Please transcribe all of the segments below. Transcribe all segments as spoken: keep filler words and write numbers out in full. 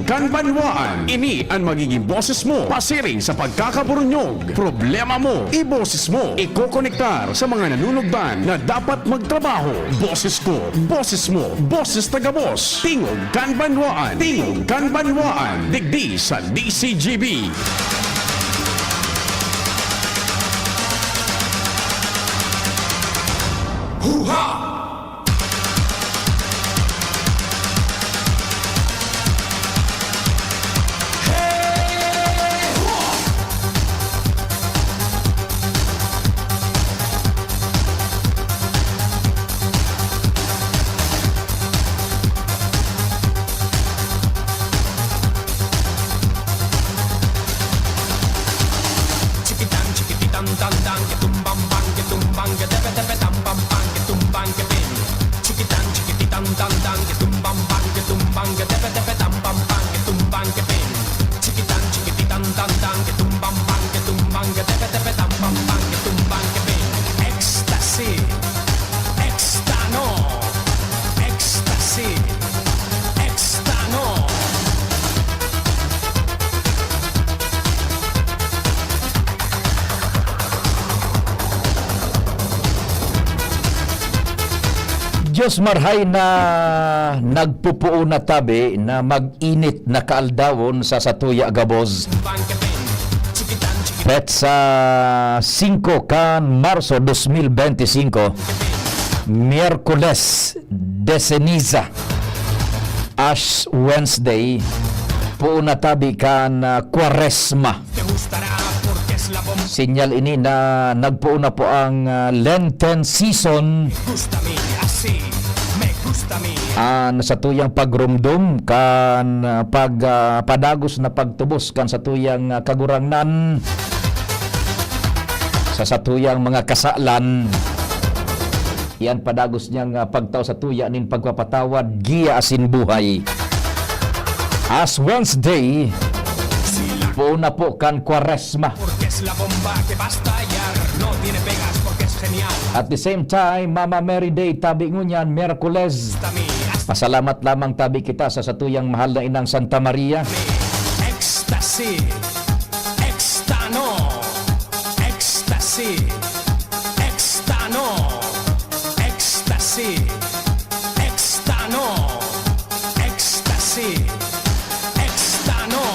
Kan Banwaan, ini an magiging boses mo pasiring sa pagkakaburunyog. Problema mo, iboses mo. Ikokonektar sa mga nanunugdan na dapat magtrabaho. Boses ko, boses mo, boses ta gabos. Tingog kan Banwaan, Tingog kan Banwaan, digdi sa D C G B. Huha! Chikitan, chikitan, tan, tan, ke tumbang, bang, ke tumbang, ke tepe, tepe, tam, pam, pam, ke tumbang, ke ping. Chikitan, chikitan, tan, tan, ke tumbang, bang, ke tumbang, ke tepe, tepe, tam, pam, pam, ke tumbang, ke ping. Chikitan, chikitan, tan, tan, ke tumbang, bang, ke tumbang, ke tepe, tepe, tam, pam, pam, ke tumbang, ke ping. Ecstasy, Extano, Ecstasy, Extano. Diyos marhay na nagpupuon na tabi na mag-init na kaaldawon sa satuya gabos. Petsa singko kan Marso dos mil benti singko, Miyerkules de Ceniza, Ash Wednesday, poon na tabi kan, ah, Kwaresma. Sinyal ini na nagpoon na po ang, ah, Lenten season. An satuyang pagrumdom kan, ah, pag, ah, padagos na pagtubos kan satuyang, ah, Kagurangnan sa satuyang mga kasalan. Iyan padagos niyang, ah, pagtao satuya nin pagpapatawad, giya asin buhay. Ash Wednesday, poon na po kan Kwaresma. At the same time, Mama Mary Day, tabi ngunyan, Miyerkules. Pasalamat lamang tabi kita sa satuyang mahal na Inang Santa Maria. Ecstasy, Extano, Ecstasy, Extano, Ecstasy, Extano, Ecstasy, Extano.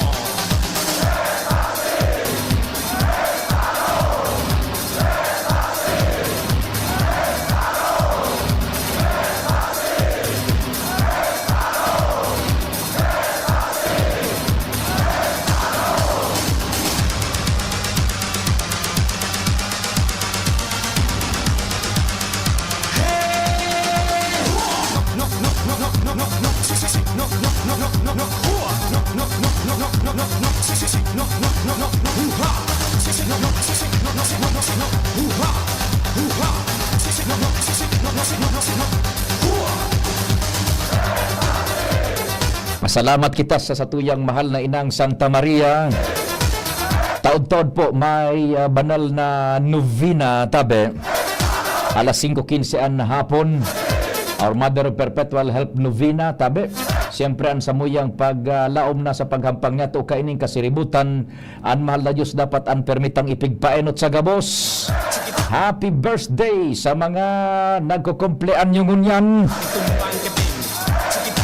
Masalamat kita sa satuyang mahal na Inang Santa Maria. Taod-taod po may, ah, banal na novena, tabi. Alas singko quince an hapon. Our Mother of Perpetual Help Novena, tabi. Siyempre, an samuyang pag, ah, laom na sa paghampang niya, to kaining kasiributan, an mahal na Diyos dapat an permitang ipigpaenot sa gabos. Happy birthday sa mga nagkukumpleanyo ngunyan.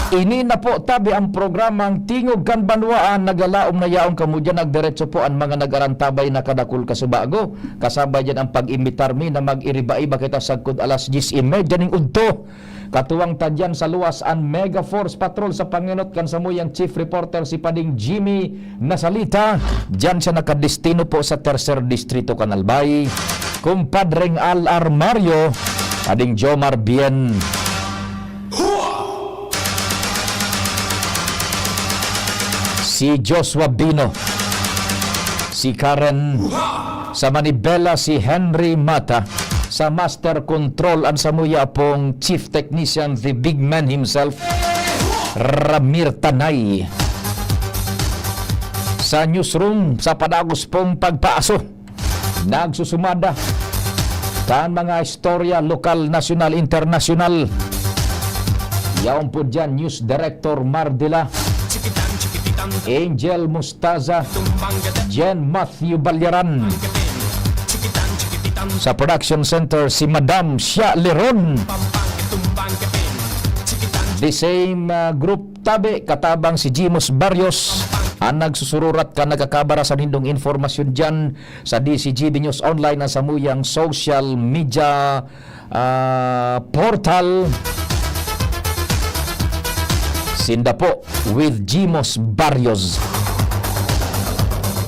Ini na po, tabi, ang programang Tingog kan Banwaan. Nagalaom na yaon kamo diyan, nagdiretso po an mga nag-arantabay na kadakul kasubago. Kasabay diyan ang pag-imbitar mi na mag-iriba-iba kita sagkod alas dyes y media ning udto. Katuwang ta diyan sa luwas an Mega Force Patrol sa pangenot kan samuyang chief reporter, si Pading Jimmy Nasalita. Diyan siya nakadestino po sa Tercer Distrito, kan Albay. Kumpadreng Al Armario, Pading Jomar Bien. Si Joshua Bino, si Karen, sa manibela si Henry Mata, sa master control an samuya pong chief technician, the big man himself, Ramir Tanay. Sa newsroom, sa padagos pong pagpaaso, nagsusumada kan mga istorya lokal, nasyonal, internasyonal. Yaon po diyan, News Director Mardila. Chikitan, chikitan, Angel Mustaza, Jen Matthew Balyaran. Sa production center, si Madam Shia Leron. The same, ah, group tabi, katabang si Jimos Barrios, ang nagsusururat kan nagkakabara sa nindong informasyon dyan sa D C G B News Online, ang samuyang social media, ah, portal. Sinda po with Jimos Barrios.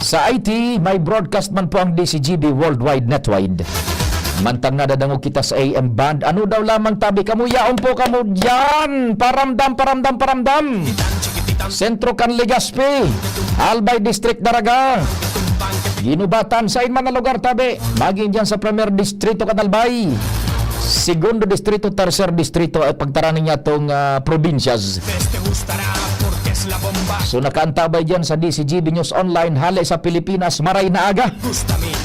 Sa I T, may broadcast man po ang D C G B Worldwide Netwide. Mantang nadadangog kita sa A M band, ano daw lamang tabi kamo? Yaon po kamo diyan! Paramdam, paramdam, paramdam! Sentro kan Legazpi, Albay District, Daraga. Ginubatan, sain man na lugar tabi. Magin diyan sa Primer Distrito kan Albay, Segundo Distrito, Tercer Distrito, at pagtarani niya tong, ah, probinsyas. So, nakaantabay diyan sa D C G B News Online, hale sa Pilipinas, maray na aga.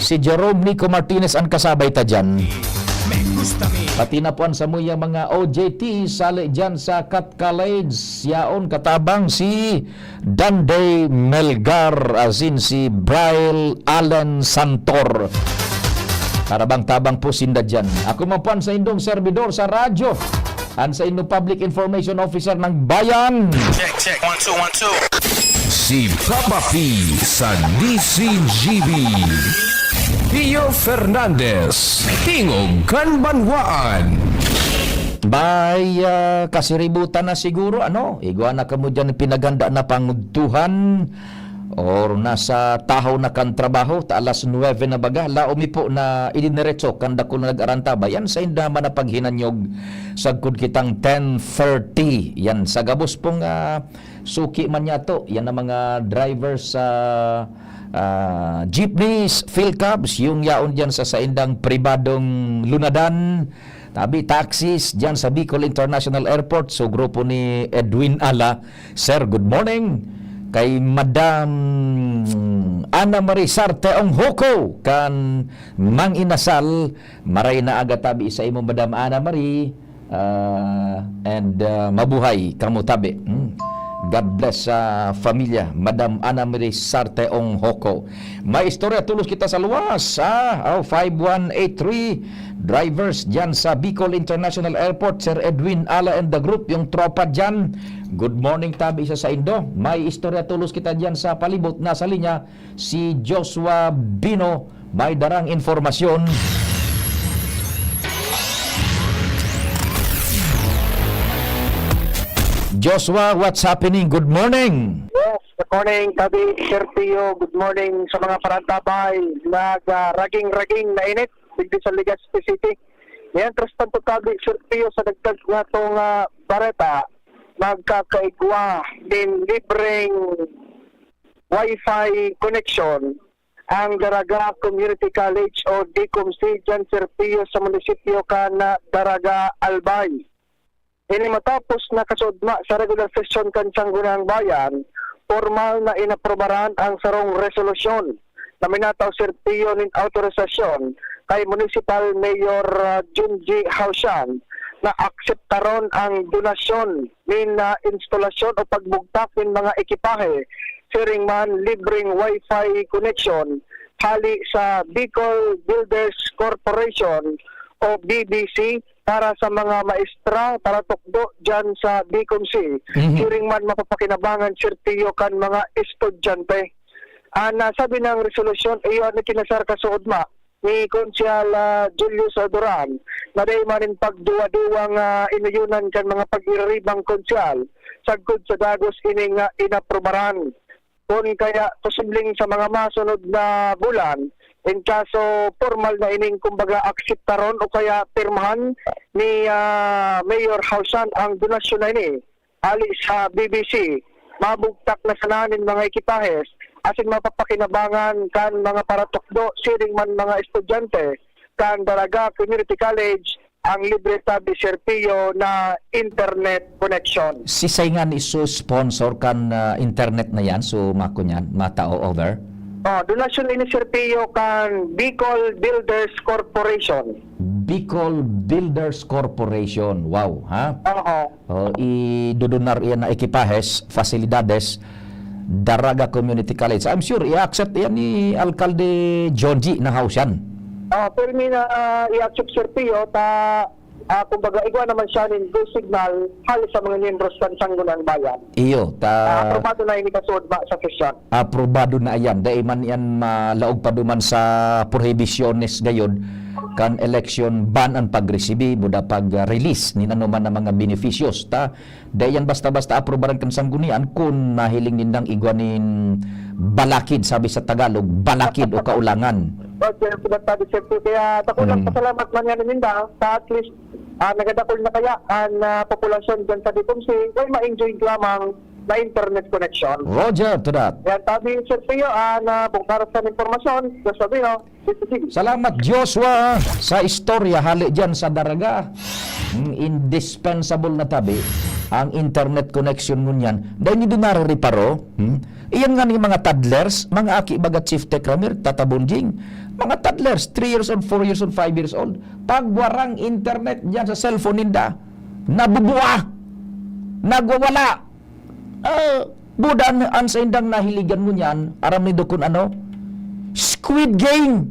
Si Jerome Nico Martinez ang kasabay ta diyan. Pati na po ang samuya mga O J T, sali diyan sa Cat College, yaon katabang si Danday Melgar, asin si Brian Allen Santor. Karabang-tabang po sinda diyan. Ako man po ang saindong servidor sa radyo, ang saindong public information officer ng bayan. Check, check. One, two, one, two. Si Papa P sa D C G B. Pio Fernandez, Tingog kan Banwaan. May, ah, kasiributan na siguro, ano? Igwa na kamo diyan pinaghanda na pangudtuhan or nasa tahaw na kan trabaho, ta alas nuwebe na baga, laom mi po na idiniretso kan dakul na nag-arantabay. Yan sa inda man na paghinanyog sagkod kitang ten thirty. Yan, sa gabos pong, ah, suki man yato, yan ang mga drivers sa, ah, jeepneys, philcabs, yung yaon diyan sa saindang pribadong lunadan, tabi, taxis, diyan sa Bicol International Airport. So, grupo ni Edwin Ala. Sir, good morning. Kay Madam Ana Marie Sarte Onghoko, kan Mang Inasal, maray na aga tabi sa imo, Madam Ana Marie. Ah, and, ah, mabuhay kamo tabi. Hmm. God bless sa familia, Madam Ana Marie Sarte Onghoko. May istorya tolos kita sa luwas, ah. Oh, five one eight three, drivers diyan sa Bicol International Airport, Sir Edwin Ala and the group, yung tropa diyan. Good morning tabi sa saindo. May istorya tolos kita diyan sa palibot. Nasa linya si Joshua Bino, may darang informasyon. Joshua, what's happening? Good morning. Yes, good morning, Tabi, Sir Pio. Good morning sa mga parantabay. Nag, ah, raging-raging na init digdi sa Legazpi City. Yan, tres tanto, Tabi, Sir Pio, sa dagdag nga tong, ah, bareta, magkakaigwa nin libreng Wi-Fi connection ang Daraga Community College o DCOMC diyan, Sir Pio, sa munisipyo kan Daraga, Albay. Ini matapos na kasudma sa regular sesyon kan Sangguniang Bayan, pormal na inaprubaran ang sarong resolusyon na minatao, Sir Pio, nin autorisasyon kay Municipal Mayor, ah, Junji Haushan na akseptaron ang donasyon nin, ah, instalasyon o pagbugtak nin mga ekipahe, siring man libreng Wi-Fi connection hali sa Bicol Builders Corporation o B B C para sa mga maestra, paratukdo diyan sa DCOMC. Mhm. Siring man mapapakinabangan, Sir Pio, kan mga estudyante. Ang nasabi ng resolusyon, iyo an ikinasar kasuodma ni Konsehal, ah, Julius Duran, na dai man nin pagduwa-duwang, ah, inuyunan kan mga pag-iriribang konsehal sagkod sa dagos ining, ah, inaprubaran. Kun kaya, posibleng sa mga masunod na bulan, in kaso pormal na ining, kumbaga, akseptaron o kaya pirmahan ni, ah, Mayor Hausan ang donasyon na ini hali sa B B C, mabugtak na sana nin mga ekipahes asin mapapakinabangan kan mga paratukdo siring man mga estudyante kan Daraga Community College ang libre tabi, Sir Pio, na internet connection. Sisay nga ni sponsor kan, ah, internet na yan? So, makunyan, matao over? Oh, donasyon ini, Sir Pio, kan Bicol Builders Corporation. Bicol Builders Corporation. Wow, ha? Oo. Oh, idudunar iyan na ekipahes, fasilidades, Daraga Community College. I'm sure i-accept yan ni Alkalde John G. Nahaw siyan. Ah, pirmi na ah, i-accept, Sir Pio, ta ah, kumbaga igwa naman siya nin go signal hali sa mga miyembros kan Sangguniang Bayan. Iyo, ta Ah, aprobado na ini kasud ba sa sesyon. Aprobado na yan. Dai man yan malaog pa duman sa prohibiciones gayod kan election ban an pagresibi, buda pag-release nin anoman na mga beneficios, ta dai yan basta-basta aprobaran kan sanggunian kun nahiling nindang igwa nin balakid, sabi sa Tagalog, balakid o kaulangan. Okay, ang pinagsabi, Sir Pio. Kaya takulang Mm. pasalamat man nga ninda sa at least ah, nagadakul na kaya ang ah, populasyon dyan sa Dipon City ay ma-enjoy lamang na internet connection. Roger to that. Yan, tabi, Sir Pio, ah, na bungkaras sa impormasyon, Sir Sabino, Dipon City. Salamat, Joshua, sa istorya hali dyan sa Daraga. Hmm, indispensable na tabi ang internet connection ngunyan. Dahil hindi narareparo, hmm? Iyan nga ni mga toddlers, mga aki baga Chief Tech Ramir, Tata Bonjing, mga toddlers, three years old, four years old, five years old, pag warang internet dyan sa cellphone ninda, nabubuwa, nagwawala. Ah, budan an saindang nahiligan ngunyan, aram nindo kun ano? Squid Game!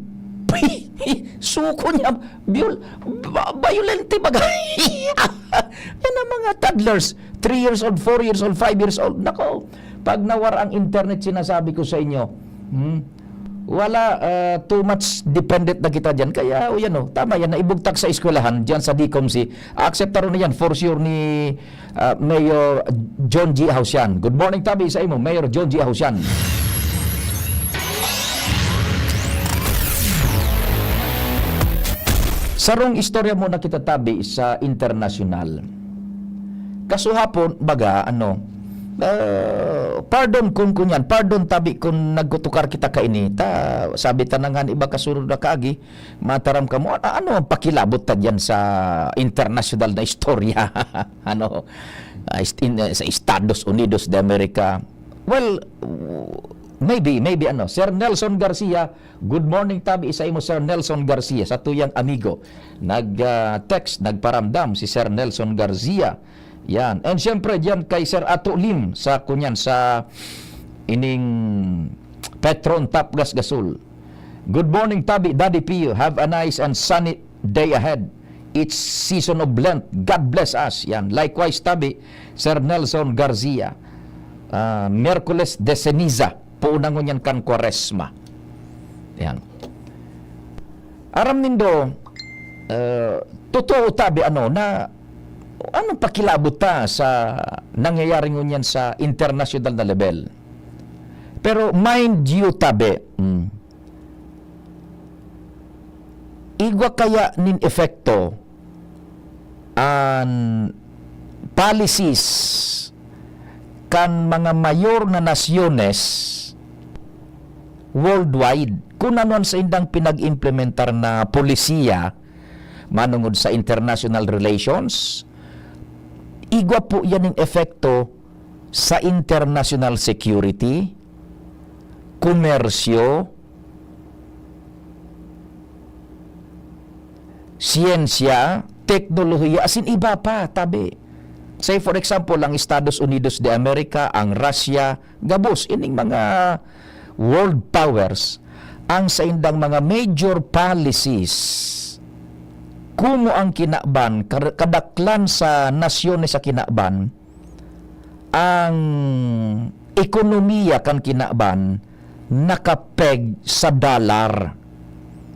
Suko niya, viol, ba- violente bagay. Yan ang mga toddlers, three years old, four years old, five years old. Nako, pag nawara ang internet, sinasabi ko sa inyo, hmm, wala, ah, too much dependent na kita dyan. Kaya, o yan o, tama yan, naibugtak sa eskwelahan, dyan sa DCOMC, akseptaro na yan, for sure, ni ah, Mayor John G. Hausian. Good morning, tabi sa imo, Mayor John G. Hausian. Sarong istorya muna kita, tabi, sa internasyonal. Kasuhapon, baga, ano, ah, pardon kun kunyan, pardon tabi kun nagkutukar kita kaini. Ta, sabi ta na nga, iba kasunod na kaagi, mataram ka mo, ano, ano ang pakilabot ta diyan sa internasyonal na istorya? Ano, ah, ist- in- eh, sa Estados Unidos de America? Well, maybe, maybe ano, Sir Nelson Garcia, good morning tabi sa imo, Sir Nelson Garcia, sa tuyang amigo. Nag-text, nagparamdam si Sir Nelson Garcia. Yan. And siyempre, diyan kay Sir Ato Lim sa kunyan, sa ining Petron Tapgas Gasol. Good morning, tabi, Daddy Pio. Have a nice and sunny day ahead. It's season of Lent. God bless us. Yan. Likewise, tabi, Sir Nelson Garcia. Ah, Miyerkules de Ceniza. Puunangon yan kan Kwaresma. Yan. Aram nindo, eh, totoo tabi, ano, na anong pakilabot ta sa nangyayari ngunyan sa internasyonal na level? Pero mind you, tabi, mm, igwa kaya nin epekto an policies kan mga mayor na nasyones worldwide, kun ano an saindang pinag-implementar na polisiya manungod sa international relations, igwa po yan ning epekto sa international security, komersyo, siyensya, teknolohiya, asin iba pa, tabi. Say for example, ang Estados Unidos de America, ang Russia, gabos, ining mga world powers, ang saindang mga major policies, kumo ang kinaban, kar- kadaklan sa nasyon sa kinaban, ang ekonomiya kan kinaban nakapeg sa dollar.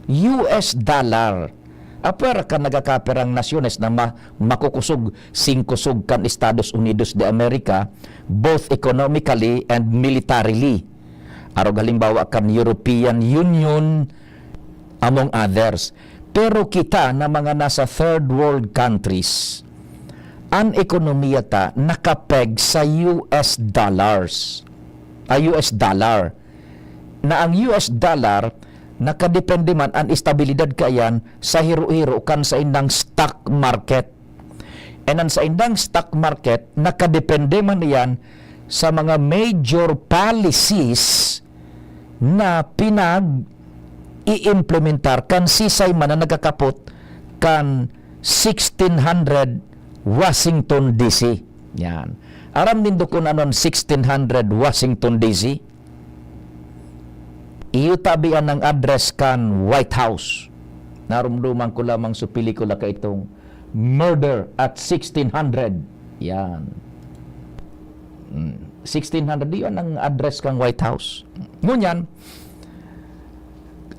U S dollar. Apwera kan nagkakaperang nasyones na ma- makukusog, singkusog kan Estados Unidos de America, both economically and militarily. Arog halimbawa kan European Union, among others. Pero kita na mga nasa third world countries, an ekonomiya ta nakapeg sa U S dollars. Ah, U S dollar. Na ang U S dollar, nakadepende man an estabilidad kaiyan sa hiro-hiro kan saindang stock market. And ang saindang stock market, nakadepende man iyan sa mga major policies na pinag-iimplementar kan sisay man na nagkakapot kan sixteen hundred Washington D C. Yan. Aram nindo kun ano an sixteen hundred Washington D C? Iyo tabi an ang address kan White House. Narumduman ko lamang sa pelikula kaitong Murder at sixteen hundred. Yan. Mm, sixteen hundred, iyon ang address kan White House. Ngunyan,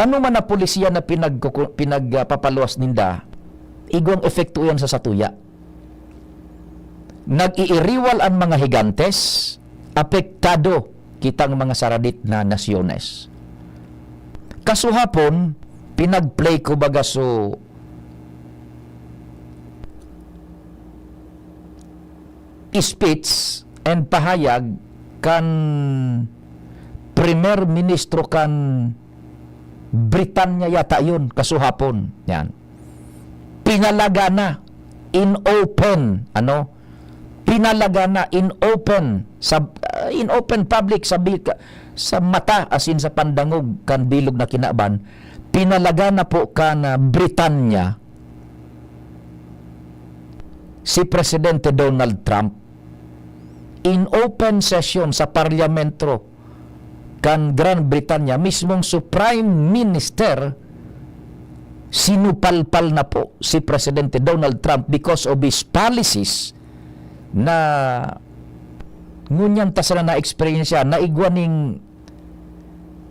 ano man na polisiya na pinagkuku-, pinagpapaluwas ninda, igwang epekto iyan sa satuya. Nag-iiriwal an mga higantes, apektado kitang mga saradit na nasyones. Kasuhapon, pinag-play ko baga so speech and pahayag kan Primer Ministro kan Britanya yata yun, kasuhapon. Yan. Pinalaga na in open, ano? Pinalaga na in open, sa, uh, in open public, sa bi-, sa mata, asin sa pandangog kan bilog na kinaban, pinalaga na po kan, uh, Britanya si Presidente Donald Trump in open session sa parlamento kan Grand Britanya, mismong su Prime Minister, sinupalpal na po si Presidente Donald Trump because of his policies na ngunyan ta sana na-experience na igwa ning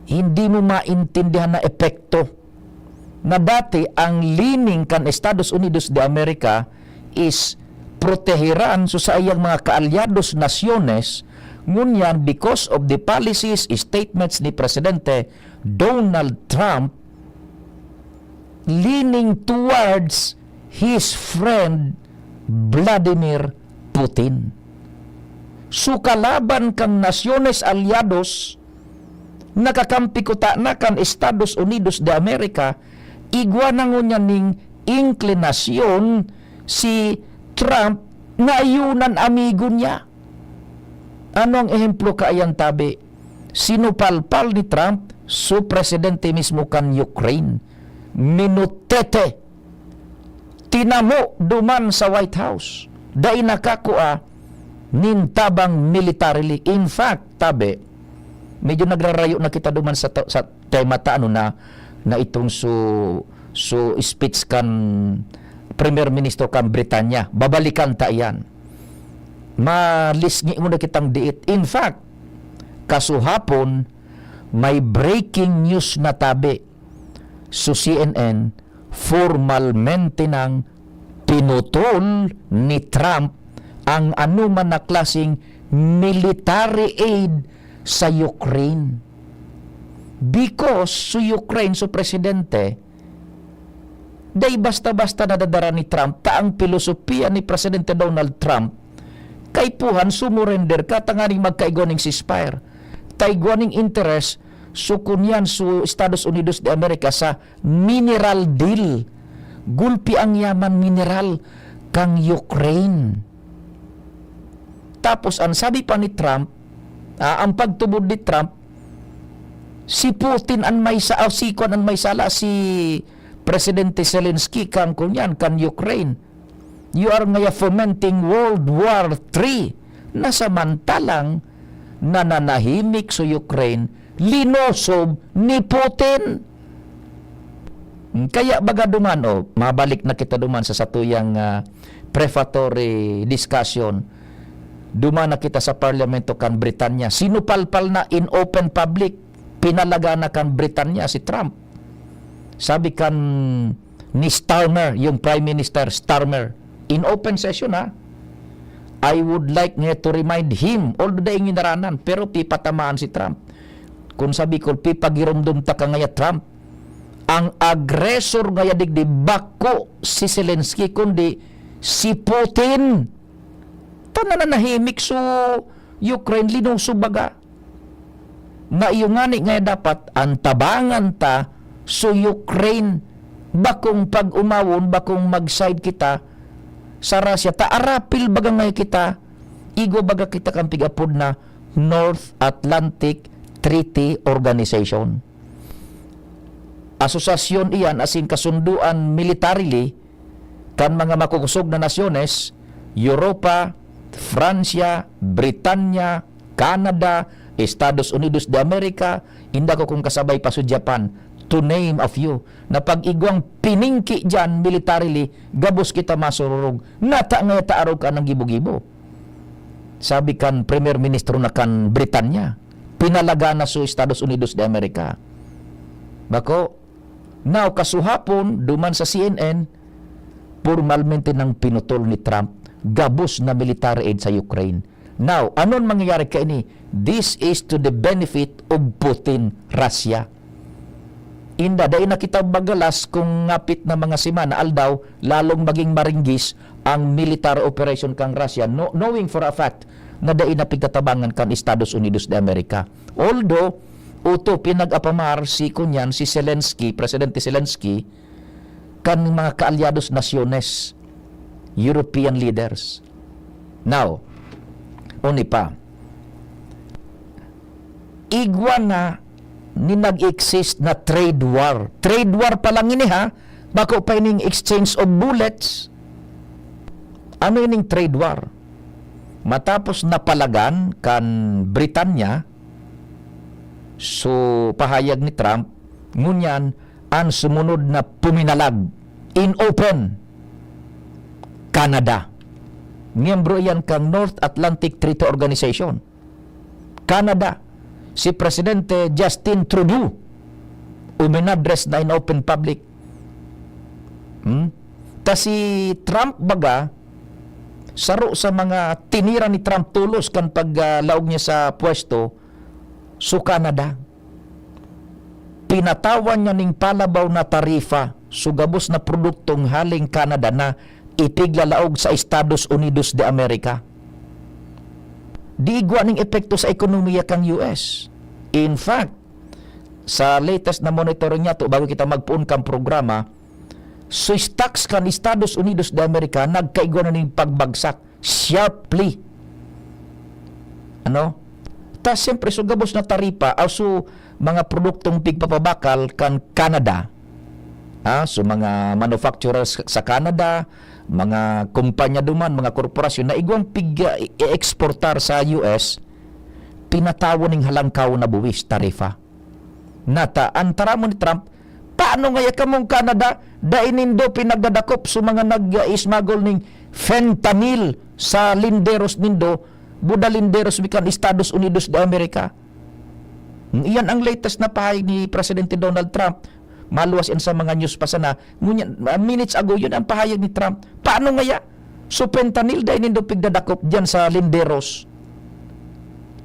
hindi mo maintindihan na epekto na dati ang leaning kan Estados Unidos de America is proteheran so saiyang mga kaalyados nasyones, ngunyan because of the policies, statements ni Presidente Donald Trump, leaning towards his friend Vladimir Putin. So kalaban kan nasyones alyados, nakakampi kuta na kan Estados Unidos de America, igwa na ngunyan ning inklinasyon si Trump na ayunan amigo niya. Ano ang ehemplo kaiyan tabi? Sinupalpal ni Trump su presidente mismo kan Ukraine. Minutete. Tinamo duman sa White House. Dai nakakua nin tabang militarily. In fact, tabi, medyo nagrarayo na kita duman sa ta-, sa tema ta, ano na, na itong su-, su speech kan Premier Ministro kan Britanya. Babalikan ta iyan. Malisngi nguna kitang diit. In fact, kasuhapon, may breaking news na tabi. Su C N N, formalmente nang pinutol ni Trump ang anoman na klaseng military aid sa Ukraine. Because su Ukraine, su presidente, dai basta-basta nadadara ni Trump, ta ang pilosopiya ni Presidente Donald Trump, kaipuhan, sumurender ka tanganing magkaigwa ning ceasefire. Ta igwa ning interes, su kunyan su Estados Unidos de America sa mineral deal. Gulpi ang yaman mineral kan Ukraine. Tapos, ang sabi pa ni Trump, ah, ang pagtubod ni Trump, si Putin an may sa-, ah, si kuwan an may sala, si Presidente Zelensky kan kunyan, kan Ukraine. You are ngaya fomenting World War Three, na samantalang nananahimik sa Ukraine, linosob ni Putin. Kaya baga duman, oh, mabalik na kita duman sa satuyang, ah, prefatory discussion. Duman na kita sa Parlamento kan Britanya. Sinupalpal na in open public, pinalaga na kan Britanya si Trump. Sabi kan ni Starmer, yung Prime Minister Starmer, in open session, ha, "I would like nga to remind him," although dai ngin ngaranan, pero pipatamaan si Trump. Kung sa Bicol, pipagiromdom ta ka ngaya, Trump. Ang agresor ngaya digdi, bako si Zelensky, kundi si Putin. Ta nananahimik su Ukraine, linosob baga. Na iyo ngani ngaya dapat antabangan ta su Ukraine. Bakong pag-umawon, bakong mag-side kita sa Russia. Ta arapil baga ngaya kita, igwa baga kita kan pig-apod na North Atlantic Treaty Organization. Asosasyon iyan asin kasundoan militarily kan mga makukosog na nasyones, Europa, Francia, Britanya, Canada, Estados Unidos de America, inda ko kung kasabay pa sa Japan, to name a few, na pag igwang piningki diyan militarily, gabos kita masururog. Nata nga ta araw ka ng gibo-gibo. Sabi kan Premier Ministro na kan Britanya, pinalaga na sa Estados Unidos de America. Bako, now, kasuhapon, duman sa C N N, pormalmente nang pinutol ni Trump gabos na military aid sa Ukraine. Now, anon mangyayari kaini? This is to the benefit of Putin, Russia. Inda, dai na kita magalas kung ngapit na mga semana, aldaw, lalong maging maringgis ang military operation kan Russia, no, knowing for a fact na dai na pigtatabangan kan Estados Unidos de America. Although, uto, pinag-apamar si, kunyan, si Zelensky, Presidente Zelensky, kan mga kaalyados nasyones, European leaders. Now, oni pa, igwa na ni nag-exist na trade war. Trade war pa lang ini, ha? Bako pa ining exchange of bullets. Ano ining trade war? Matapos napalagan kan Britanya, so pahayag ni Trump, ngunyan, an sumunod na puminalag in open, Canada. Miyembro iyan kan North Atlantic Treaty Organization. Canada, si Presidente Justin Trudeau, uminaddress na in open public. Hmm? Ta si Trump baga, saro sa mga tinira ni Trump tolos kan paglaog niya sa pwesto, so Canada. Pinatawan niya ning palabaw na tarifa so gabos na produktong haling Canada na ipiglalaog sa Estados Unidos de America. Di igwa ning epekto sa ekonomiya kan U S. In fact, sa latest na monitoring niyato, bago kita magpoon kan programa, so stocks kan Estados Unidos de America nagkaigwa na ning pagbagsak sharply. Ano? Ta siyempre, so gabos na taripa, ah, so mga produktong pigpapabakal kan Canada, ah, so mga manufacturers sa Canada, mga kumpanya duman, mga korporasyon na igwang pig, ah, i-exportar sa U S, pinatawo ning halangkaw na buwis, tarifa. Nata, an taramon ni Trump, "Paano ngaya kamong Canada, dai nindo pinagdadakop sa mga nag-smuggle ning fentanyl sa linderos nindo, buda linderos mi kan Estados Unidos de America?" Iyan ang latest na pahayag ni Presidente Donald Trump. Maluwas yan sa mga news pa sana. Ngunyan, ah, minutes ago, yun ang pahayag ni Trump. Paano ngaya? So, fentanyl, dai nindo pigdadakop diyan sa linderos.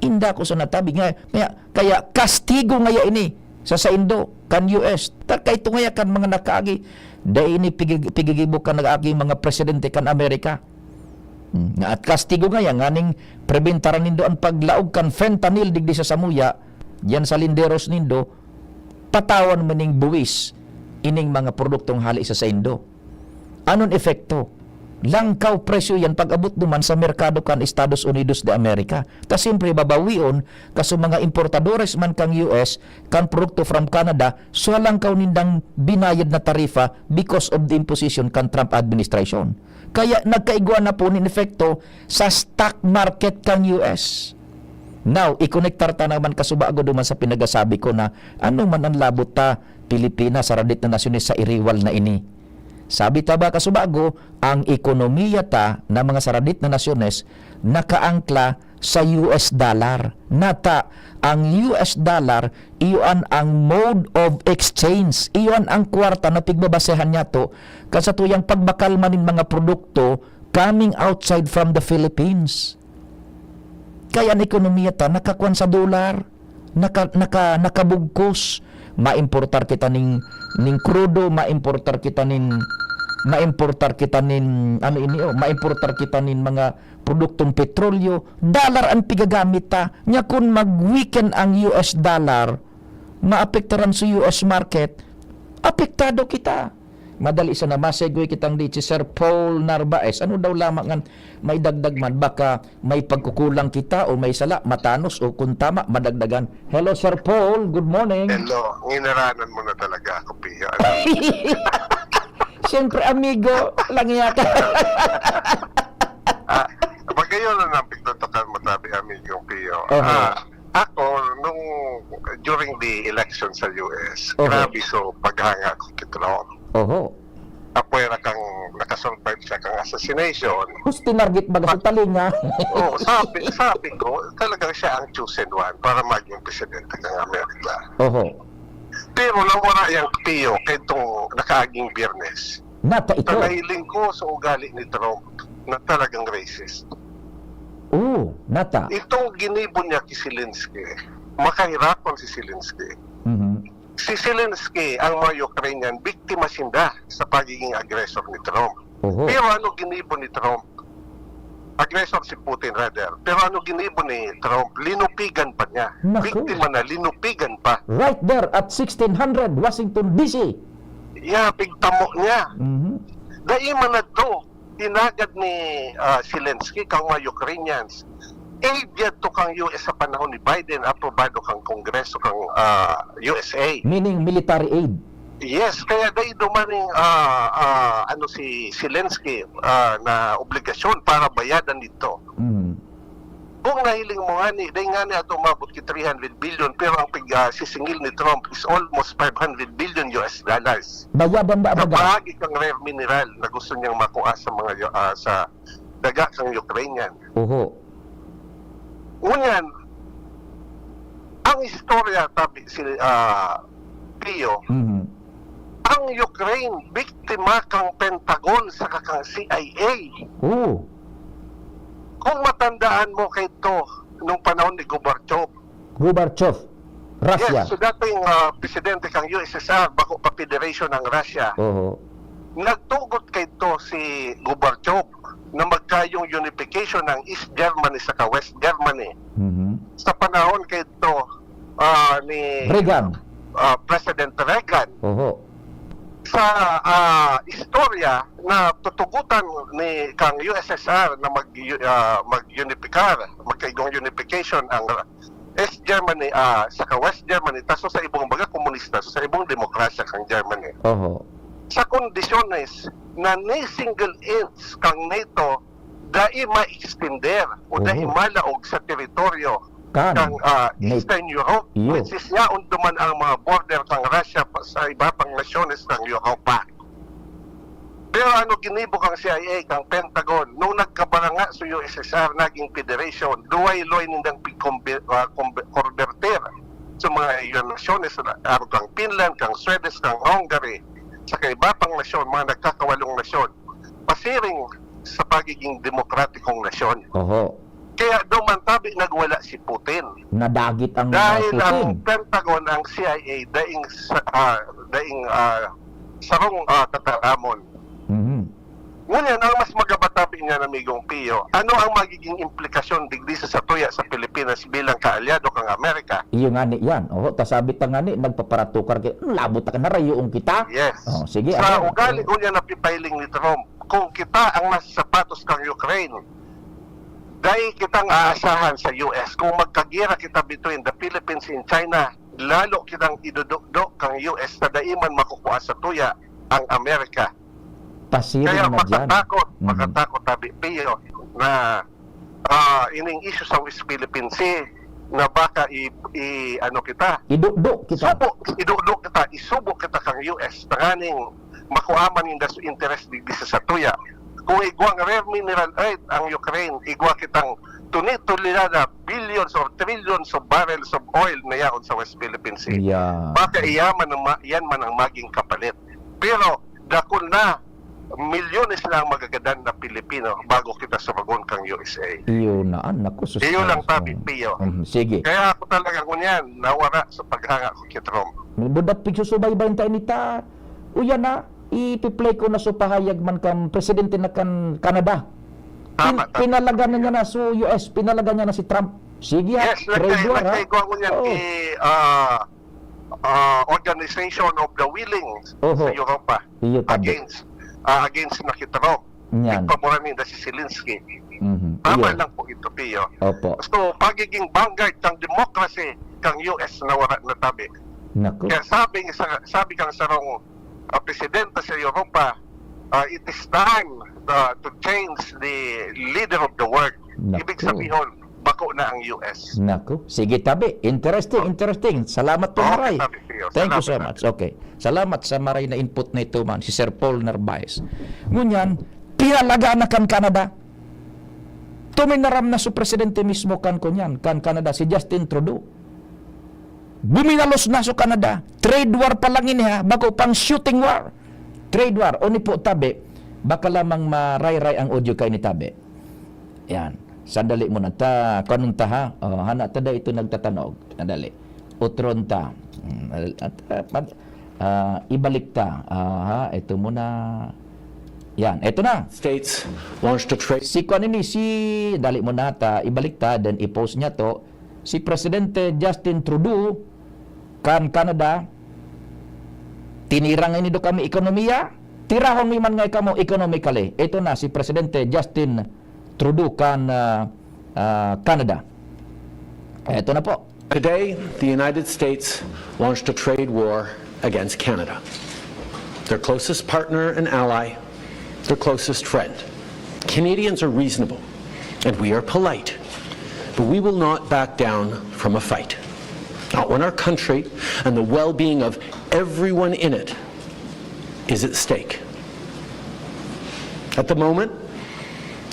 Inda ko sa natabi nga, kaya, kaya kastigo ngaya ini sa saindo, kan U S. Ta kaito ngaya kan mga nakaagi, dai ini pigig-, pigigibo kan nag-agi mga presidente kan Amerika. Hmm, nga at kastigo ngaya, nganing prebentaran nindo an paglaog kan fentanyl digdi sa samuya, diyan sa linderos nindo, patawan mo ning buwis ining mga produktong hali sa saindo. Anon epekto? Langkaw presyo yan pag-abot duman sa merkado kan Estados Unidos de America. Ta siyempre, babawion, kaso mga importadores man kang U S, kan produkto from Canada, so halangkaw nindang binayad na tarifa because of the imposition kan Trump administration. Kaya nagkaigwa na po nin epekto sa stock market kan U S. Now, ikonektar ta naman kasubago duman sa pinagasabi ko na ano man ang labot ta, Pilipinas, saradit na nasyones sa iriwal na ini. Sabi ta ba kasubago, ang ekonomiya ta na mga saradit na nasyones nakaangkla sa U S dollar. Nata, ang U S dollar, iyon ang mode of exchange. Iyon ang kwarta na pigbabasehan niyato kan satuyang pagbakal man nin mga produkto coming outside from the Philippines. Kaya ang ekonomiya ta nakakwan sa dolar, naka, naka, nakabugkos. Maimportar kita ning, ning krudo, maimportar kita nin, maimportar kita nin, ano ini, oh, maimportar kita nin mga produktong petrolyo. Dollar ang pigagamit ta. Nya kun mag-weaken ang U S dollar, maapektaran sa U S market, apektado kita. Madali sana, ma-segue kitang di si Sir Paul Narvaez. Ano daw lamang ang maidagdag man? Baka may pagkukulang kita o may sala, matanos o kung tama, madagdagan. Hello, Sir Paul. Good morning. Hello. Nginaranan mo na talaga ako, Pio. Ano? Siyempre, amigo lang yata. Ah, pag Yun ang nabigdatakan mo, tabi, Amigong Pio. Oho. Ah, ako, nung during the election sa U S, Oho. grabe so paghanga ko kay Trump. Oho. Apwera kang nakasurvive siya kang assassination. Who's tinarget baga sa Ma- talinga? Oo, sabi, sabi ko, talagang siya ang chosen one para maging presidente ng Amerika. Oho. Pero nawara yang Pio kay itong nakaaging Biyernes. Nata ito. Sa nahiling ko sa ugali ni Trump na talagang racist. Oo, nata. Itong ginibo niya kay Zelensky, makahirapon si Zelensky. Mhm. Si Zelensky, ang mga Ukrainian, biktima sinda sa pagiging aggressor ni Trump. Oho. Pero ano ginibo ni Trump? Aggressor si Putin, rather. Pero ano ginibo ni Trump? Linupigan pa niya. Naku. Biktima na, linupigan pa. Right there at sixteen hundred Washington, D C. Yeah, pigtamo niya. Mhm. Dai man adto, tinagad ni, ah, Zelensky kang mga Ukrainians. Aid yadto kang U S sa panahon ni Biden, aprobado kang Kongreso kang, ah, U S A. Meaning military aid? Yes, kaya dai duman ning, ah, ah, ano, si Zelensky, ah, na obligasyon para bayadan dito. Mm. Kung nahiling mo ngani, dai ngani ato umabot ki three hundred billion, pero ang pig-, ah, sisingil ni Trump is almost five hundred billion U S dollars. Bayadan na Sa baga? bahagi kang rare mineral na gusto niyang makua sa mga, ah, sa daga kang Ukrainian. Oho. Ngunyan, ang istorya, tabi si, ah, Pio, Mhm. ang Ukraine, biktima kang Pentagon saka kang C I A. Oo. Kung matandaan mo kay to, nung panahon ni Gorbachev, Gorbachev, Russia. Yes, so dating, ah, presidente kang U S S R, bako pa federation ang Russia. Oho. Nagtugot kay to si Gorbachev na magkayong unification ng East Germany saka West Germany. Mhm. Sa panahon kay to, ah, ni Reagan. ah, President Reagan. Oho. Sa, ah, istorya na tutugutan ni kang U S S R na mag, ah, mag-unify, magkaigong unification ang East Germany, ah, saka West Germany, ta so sa ibong baga komunista, so sa ibong demokrasya kang Germany. Oho. Sa kondisyones na ni single inch kang NATO dai ma-extender o dai Oho. malaog sa teritoryo Kan? kang, ah, Nat-, Eastern Europe, iyo. which is yaon duman ang mga border kang Russia pa, sa iba pang nasyones ng Europa. Pero ano ginibo kang C I A, kang Pentagon, nung nagkabaranga sa U S S R, naging federation, luway-luway nindang pigkombe-, ah, kombe-, konbertir sa mga iyon nasyones, arog kang Finland, kang Sweden, kang Hungary, sa kaiba pang nasyon, mga nagkakawalong nasyon, pasiring sa pagiging demokratikong nasyon. Oho. Kaya duman tabi nagwala si Putin. Nadagit ang, ah, Dahil ang Putin. Pentagon, ang C I A, daing sa, ah, daing, ah, sarong, ah, tataramon. Mhm. Ngunyan, ang mas magabatabi niyan, Amigong Pio, ano ang magiging implikasyon digdi sa satuya sa Pilipinas bilang kaalyado kang Amerika? Iyo nga ni yan. Oho, ta sabi ta nga ni, nagpaparatukar kay, "Hmm, labot ta ka, narayoon kita." Yes. Oh, sige, Sa ano? ugali ko niya napipiling ni Trump, kung kita ang nasa sapatos kang Ukraine, dai kitang aasahan sa U S. Kung magkagera kita between the Philippines and China, lalo kitang idudukdok kang U S na dai man makukua sa tuya ang Amerika. Pasiring Kaya na dyan. makatakot, Mhm. makatakot, tabi, Pio, na, ah, ining issue sa West Philippine Sea na baka i-, i-, ano kita, Idukdok kita. subo, idukdok kita, isubo kita kang U S, tanganing makuha man ninda sa interes digdi sa satuya. Kung igwang rare mineral earth ang Ukraine, igwa kitang tuni-, tonelada, billions or trillions of barrels of oil na yaon sa West Philippine Sea. Yeah. Baka iyaman ang ma-, yan man ang maging kapalit. Pero dakul na, milyones na ang magagadan na Pilipino bago kita sumagon kang U S A. Iyo na, ah, naku, sus, Iyo lang, naku. tabi, Pio. Mhm, sige. Kaya ako talaga ngunyan, nawara sa paghanga ko kay Trump. Buda pigsusubaybayan tayo nita. Uya na, ipi-play ko na so pahayag man kan presidente na kan Canada. Tama, Pin-, tama. pinalagan na niya na so U S, pinalagan niya na si Trump. Sige, ha? Yes, Trade nagkay-, war, ha? nagkaigwa ko niyan Oo. kay, ah, ah, Organization of the Willing Oho. sa Europa Iyo, tabi. against, ah, against na kay Trump. Niyan. Pagpaboran ninda si Zelensky. Mhm. Tama Iyo. lang po ito, Pio. Opo. So, pagiging vanguard ng democracy kang U S nawara na tabi. Naku. Kaya sabi sa, sabi kang sarong, ah, presidente sa Europa, ah, it is time, ah, to change the leader of the world. Ibig sabihin, bako na ang U S. Naku. Sige, tabi. Interesting, interesting. Salamat po, Maray. Thank you so much. Okay. Salamat sa maray na input na ito, man. Si Sir Paul Narvaez. Ngunyan, pinalaga na kan Canada. Tuminaram na su presidente mismo kan kunyan, kan Canada, si Justin Trudeau. Buminalos na su Canada. Trade war pa lang ini, ha. Bako pang shooting war. Trade war. O ni po, tabi. Baka lamang marayray ang audio kay ni tabi. Yan. Sandali muna. Ta, kanun ta, ha? O, hana ta da ito nagtatanog. Sandali. Utron ta. Hmm, at, at, at, ah, ibalik ta. Aha, ito muna. Yan, ito na. States launched a trade. Si kuan ini, si, dali muna ta, ibalik ta, then i-post niya to. Si Presidente Justin Trudeau, kan Canada, tinirang ini do kami ekonomiya, tirahon mi man ngay kamo economically. Ito na si Presidente Justin Trudeau kan, ah, ah, Canada. Ito na po. Today, the United States launched a trade war against Canada, their closest partner and ally, their closest friend. Canadians are reasonable, and we are polite, but we will not back down from a fight. Not when our country and the well-being of everyone in it is at stake. At the moment,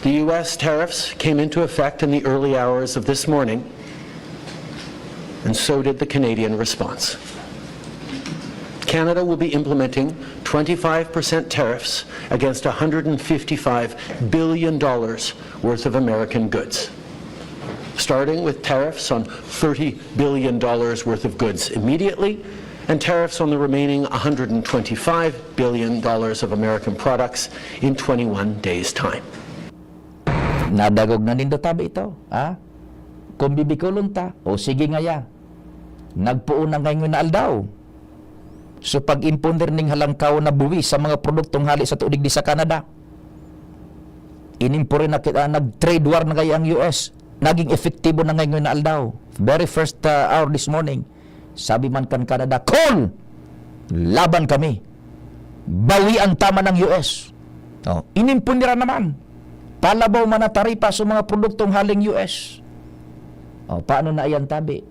the U S tariffs came into effect in the early hours of this morning, and so did the Canadian response. Canada will be implementing twenty-five percent tariffs against one hundred fifty-five billion dollars worth of American goods, starting with tariffs on thirty billion dollars worth of goods immediately, and tariffs on the remaining one hundred twenty-five billion dollars of American products in twenty-one days' time. Nadangog na nindo tabi ito, ha? Kung bibikolon ta, o sige ngaya. Nagpoon na ngayon na aldaw. So, pag-imponer ning halangkaw na buwis sa mga produktong hali sa tudig di sa Canada, inimpore na kita, nag-trade war na kaya ang U S. Naging epektibo na ngayon na aldaw. Very first, uh, hour this morning, sabi man kan Canada, "Call! Laban kami! Bawi ang tama ng U S." Oh, inimpon nira naman. Palabaw man na taripa sa mga produktong haling U S. Oh, paano na iyan, tabi?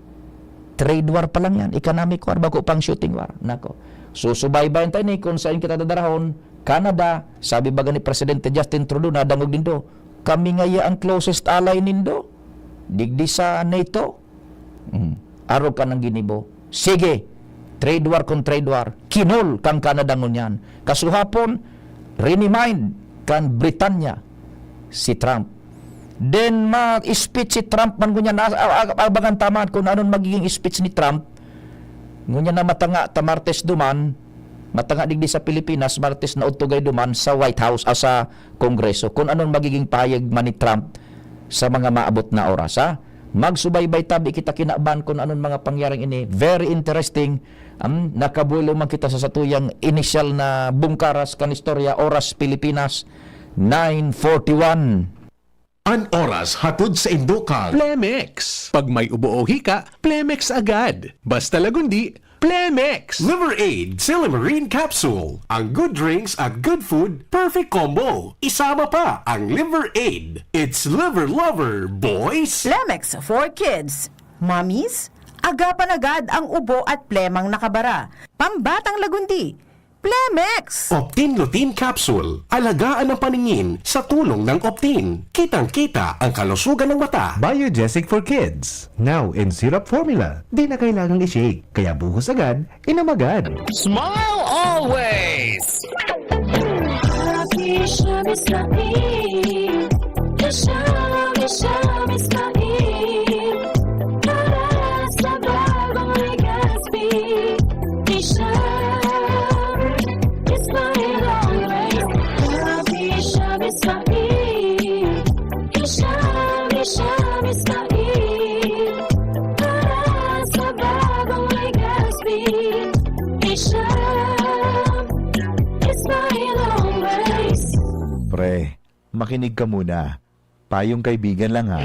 Trade war pa lang yan. Economic war, bako pang shooting war. Nako. So, subaybayan tayo ni kung saan kita dadarahon. Canada, sabi baga ni Presidente Justin Trudeau, nadangog nindo, "Kami ngaya ang closest ally nindo. Digdi sa NATO." Hmm. Arog ka ng ginibo. Sige, trade war kung trade war. Kinol kang Canada ngunyan. Kasuhapon, rinimind kan Britanya si Trump. Then, ma-speech si Trump man ngunyan. A-, a-, a-, abangan ta man kung anon magiging speech ni Trump. Ngunyan na matanga ta Martes duman, matanga digdi sa Pilipinas, Martes na udtugay duman sa White House, ah, sa Kongreso, kung anon magiging pahayag man ni Trump sa mga maabot na oras, ha? Magsubaybay tabi kita kinaban kung anon mga pangyaring ini. Very interesting. Um, nakabuelo man kita sa satuyang inisyal na bungkaras kan istorya, Oras Pilipinas, nine forty-one. An oras hatod sa indo kan Plemex. Pag may ubo o hika, Plemex agad. Basta Lagundi, Plemex. Liver Aid, Silymarin Capsule. Ang good drinks at good food, perfect combo. Isama pa ang Liver Aid. It's Liver Lover, boys! Plemex for kids. Mommies, agapan agad ang ubo at plemang nakabara. Pambatang Lagundi, Plemex! Optin Lutein Capsule. Alagaan ang paningin sa tulong ng Optin. Kitang-kita ang kalusugan ng mata. Biogesic for kids. Now in syrup formula. Di na kailangang i-shake. Kaya buhos agad, inom agad. Smile always! Happy Shami Smile. Shami, Shami Smile. Para sa bagong Legazpi. Isha, Ismail always. Happy Isha, Ismail. Isha, Isha, Ismail. Para sa bagong Legazpi. Isha, Ismail always. Pre, makinig ka muna. Payong kaibigan lang, ha.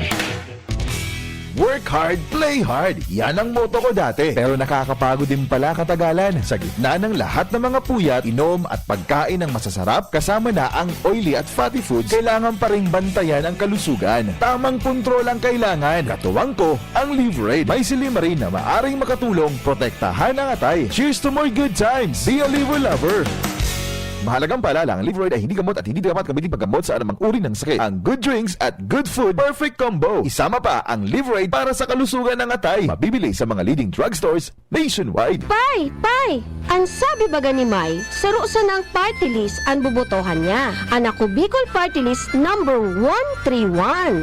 Work Carb, play hard. Yan ang motto ko dati. Pero nakakapagod din pala katagalan. Sa gitna ng lahat ng mga puyat, inom at pagkain ng masasarap, kasama na ang oily at fatty foods, kailangan pa ring bantayan ang kalusugan. Tamang kontrol ang kailangan. Katuwang ko, ang Liverade. May silymarin na maaring makatulong protektahan ang atay. Cheers to more good times! Be a Liver Lover! Mahalagang paalala, ang Liverade ay hindi gamot at hindi dapat gamitin paggamot sa anumang uri ng sakit. Ang good drinks at good food, perfect combo. Isama pa ang Liverade para sa kalusugan ng atay. Mabibili sa mga leading drugstores nationwide. Pay! Pay! An sabi baga ni May, saro sanang party list an bobotohan niya. An Ako Bicol Party List number one three one.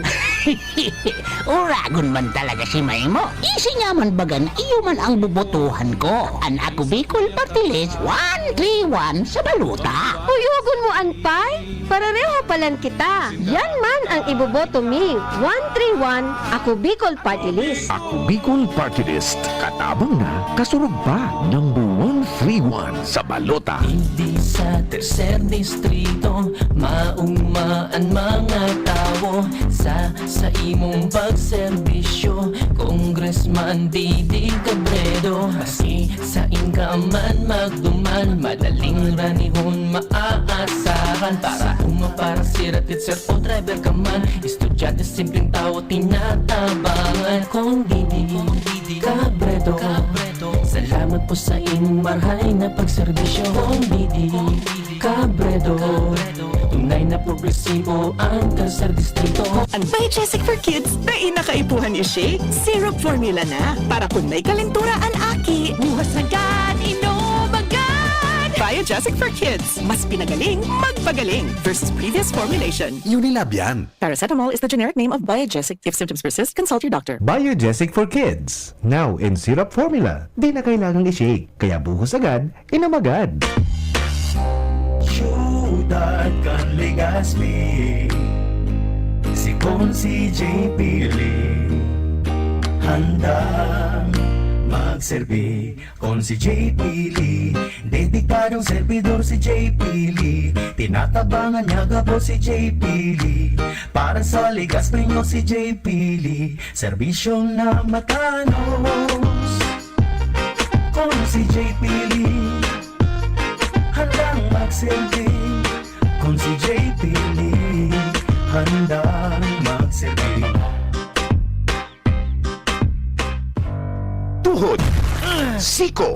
Uragon man talaga si May mo. Isi niya man baga na iyo man ang bobotohan ko. An Ako Bicol Party List one three one sa balota. Uyogon mo an Pay? Parareho palan kita. Yan man ang iboboto mi. One three one, Ako Bicol Party List. Ako Bicol Party List. Katabang na, kasurog pa. Number one three one sa balota. Digdi sa tercer distrito, maugma an mga tawo sa, sa imong pagserbisyo, Congressman Didi Cabredo. Maski sain ka man magduman, madaling ranihon maaasahan. Para uma, para sira, teacher o driver ka man, estudyante, simpleng tao, tinatabangan. Kong Didi Cabredo, salamat po sa imong marhay na pagserbisyo. Kong Didi Cabredo, tunay na progresibo ang tercer distrito. Ang Biogesic for Kids, dai na kaipuhan i-shake. Syrup formula na, para kun may kalentura an aki. Buhos agad, inom agad! Biogesic for Kids, mas pinagaling, magpagaling versus previous formulation. Unilab yan. Paracetamol is the generic name of Biogesic. If symptoms persist, consult your doctor. Biogesic for Kids, now in syrup formula. Di na kailangang i-shake, kaya buhos agad, inom agad. Siyudad kan Legazpi, si Consi J P Lee, handang magserbi. Consi J P Lee, dedikadong servidor si J P Lee. Tinatabangan niya gabos si J P Lee. Para sa Legazpi nyo si J P Lee, serbisyong na matanos. Consi J P Lee, handang magserbi. Consi J P Lee, handang magserbi. Tuhod, siko,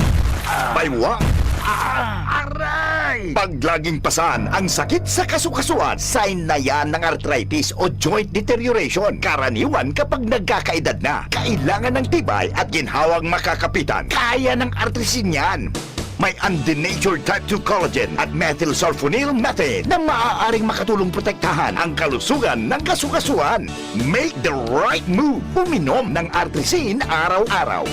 baywang, aray! Pag laging pasan ang sakit sa kasukasuan, sign na yan ng arthritis o joint deterioration. Karaniwan kapag nagkakaedad na, kailangan ng tibay at ginhawang makakapitan. Kaya ng Artrisin yan. May undenatured type two collagen at methylsulfonyl methane na maaaring makatulong protektahan ang kalusugan ng kasukasuan. Make the right move. Uminom ng Artrisin araw-araw.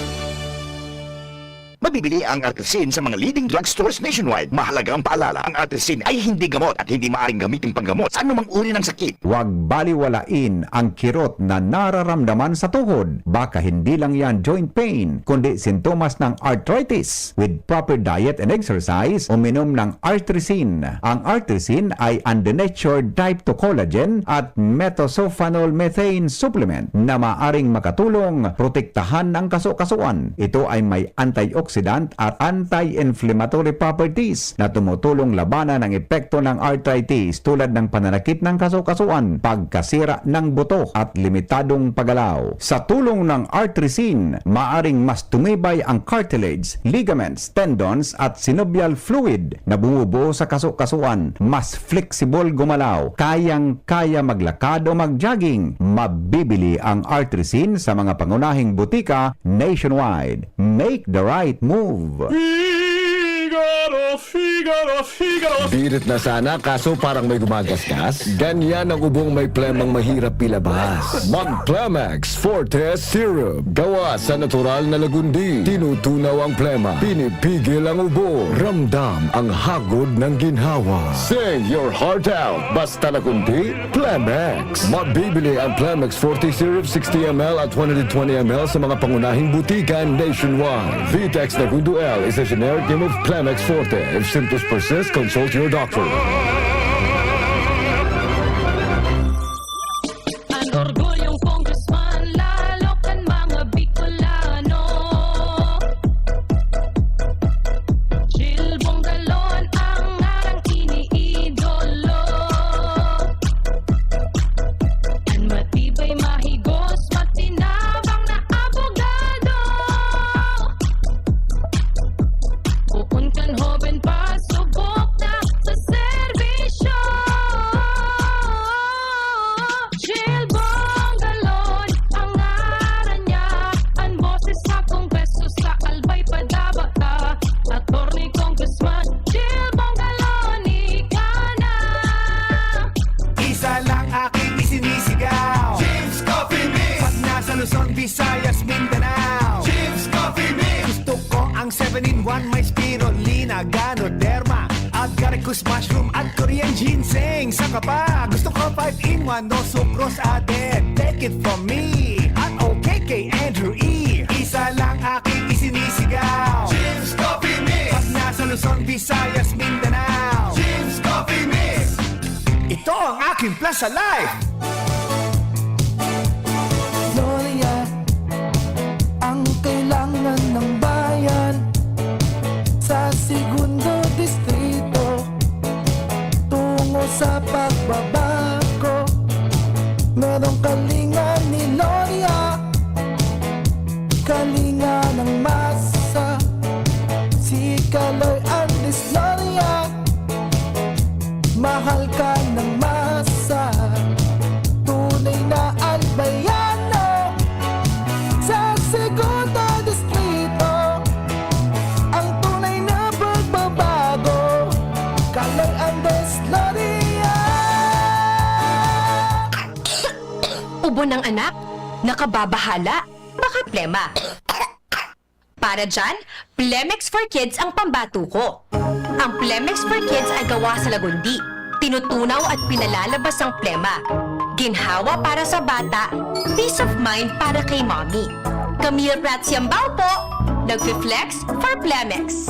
Mabibili ang Artrisin sa mga leading drugstores nationwide. Mahalaga ang paalala, ang Artrisin ay hindi gamot at hindi maaaring gamitin panggamot sa anumang uri ng sakit. Huwag baliwalain ang kirot na nararamdaman sa tuhod. Baka hindi lang yan joint pain, kundi sintomas ng arthritis. With proper diet and exercise, uminom ng Artrisin. Ang Artrisin ay undenatured type two collagen at methylsulfonyl methane supplement na maaring makatulong protektahan ang kasukasuan. Ito ay may antioxidant at anti-inflammatory properties na tumutulong labanan ang epekto ng arthritis tulad ng pananakit ng kasukasuan, pagkasira ng buto at limitadong paggalaw. Sa tulong ng Artrisin, maaring mas tumibay ang cartilage, ligaments, tendons at synovial fluid na bumubuo sa kasukasuan, mas flexible gumalaw, kayang-kaya maglakad o mag-jogging. Mabibili ang Artrisin sa mga pangunahing butika nationwide. Make the right move. Figaro, Figaro, Figaro. Birit na sana, kaso parang may gumagasgas. Ganyan ang ubong may plemang mahirap ilabas. Mag Plemex Forte Syrup. Gawa sa natural na lagundi. Tinutunaw ang plema. Pinipigil ang ubo. Ramdam ang hagod ng ginhawa. Sing your heart out. Basta lagundi, Plemex. Mabibili ang Plemex Forte Syrup sixty M L at one hundred twenty M L sa mga pangunahing butika nationwide. Vitex Nagundo L is a generic name of Plemex Forte. If symptoms persist, consult your doctor. An orgulyong congressman, lalo kan mga Seven in one, may spirulina, ganoderma, agaricus mushroom at Korean ginseng. Saka pa, gusto ko five in one, no sucrose added. Take it from me, at okay kay Andrew E. Isa lang aking isinisigaw. Jim's Coffee Mix. Pag nasa Luzon, Visayas, Mindanao. Jim's Coffee Mix. Ito ang aking Plaza Life. Gloria, ang kailangan ng bayan sa Segundo Distrito. Tungo sa pagbabago, merong kalinga ni Gloria. Kalinga ng masa, si Kaloy Andres Gloria. Mahal ka ng masa, tunay na albayano. Sa Segundo Distrito, ang tunay na pagbabago. Kaloy Andres Gloria. Ubo ng anak? Nakababahala? Baka plema. Para dyan, Plemex for Kids ang pambato ko. Ang Plemex for Kids ay gawa sa lagundi. Tinutunaw at pinalalabas ang plema. Ginhawa para sa bata, peace of mind para kay mommy. Camille Prats Yambao po, nagfi-flex for Plemex.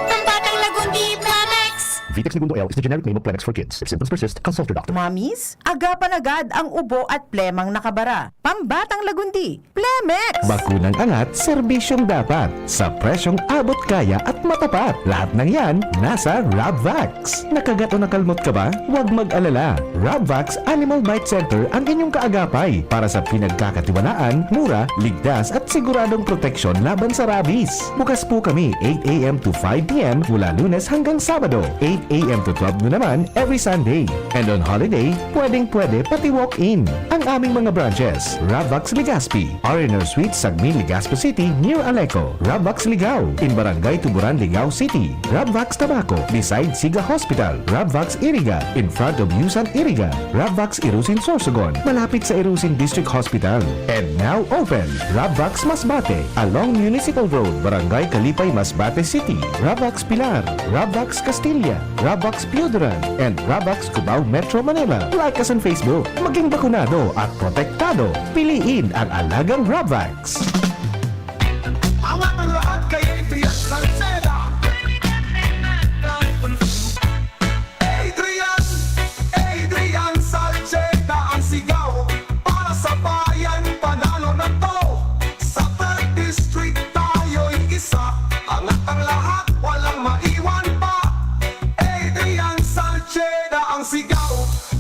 Pambatang Lagundi, Plemex! Vitex Negundo L is the generic name of Plemex for kids. If symptoms persist, consult your doctor. Mommies, agapan agad ang ubo at plemang nakabara. Pambatang Lagundi, Plemex! Bakunang angat, serbisyong dapat. Sa presyong abot kaya at matapat. Lahat ng yan, nasa Rabvax. Nakagat o nakalmot ka ba? Huwag mag-alala. Rabvax Animal Bite Center ang inyong kaagapay para sa pinagkakatiwalaan, mura, ligtas at siguradong proteksyon laban sa rabies. Bukas po kami eight a.m. to five p.m. mula Lunes hanggang Sabado, eight a.m. to twelve noon naman every Sunday. And on holiday, pwedeng-pwede pati walk-in. Ang aming mga branches, Rabvax Legazpi, R and R Suite, Sagmin, Legazpi City, near Aleco, Rabvax Ligao, in Barangay Tuburan, Ligao City, Rabvax Tabaco, beside Siga Hospital, Rabvax Iriga, in front of Yusan Iriga, Rabvax Irusin Sorsogon, malapit sa Irusin District Hospital. And now open, Rabvax Masbate, along Municipal Road, Barangay Kalipay, Masbate City, Rabvax Pilar, Rabvax Castilla, Rabvax Pioduran, and Rabvax Cubao, Metro Manila. Like us on Facebook. Maging bakunado at protektado. Piliin ang alagang Rabvax. Angat ang lahat kay Adrian Salceda. Adrian, Adrian Salceda ang sigaw para sa bayan, panalo na to. Sa third District tayo'y isa, angat ang lahat, walang maiwan pa. Adrian Salceda ang sigaw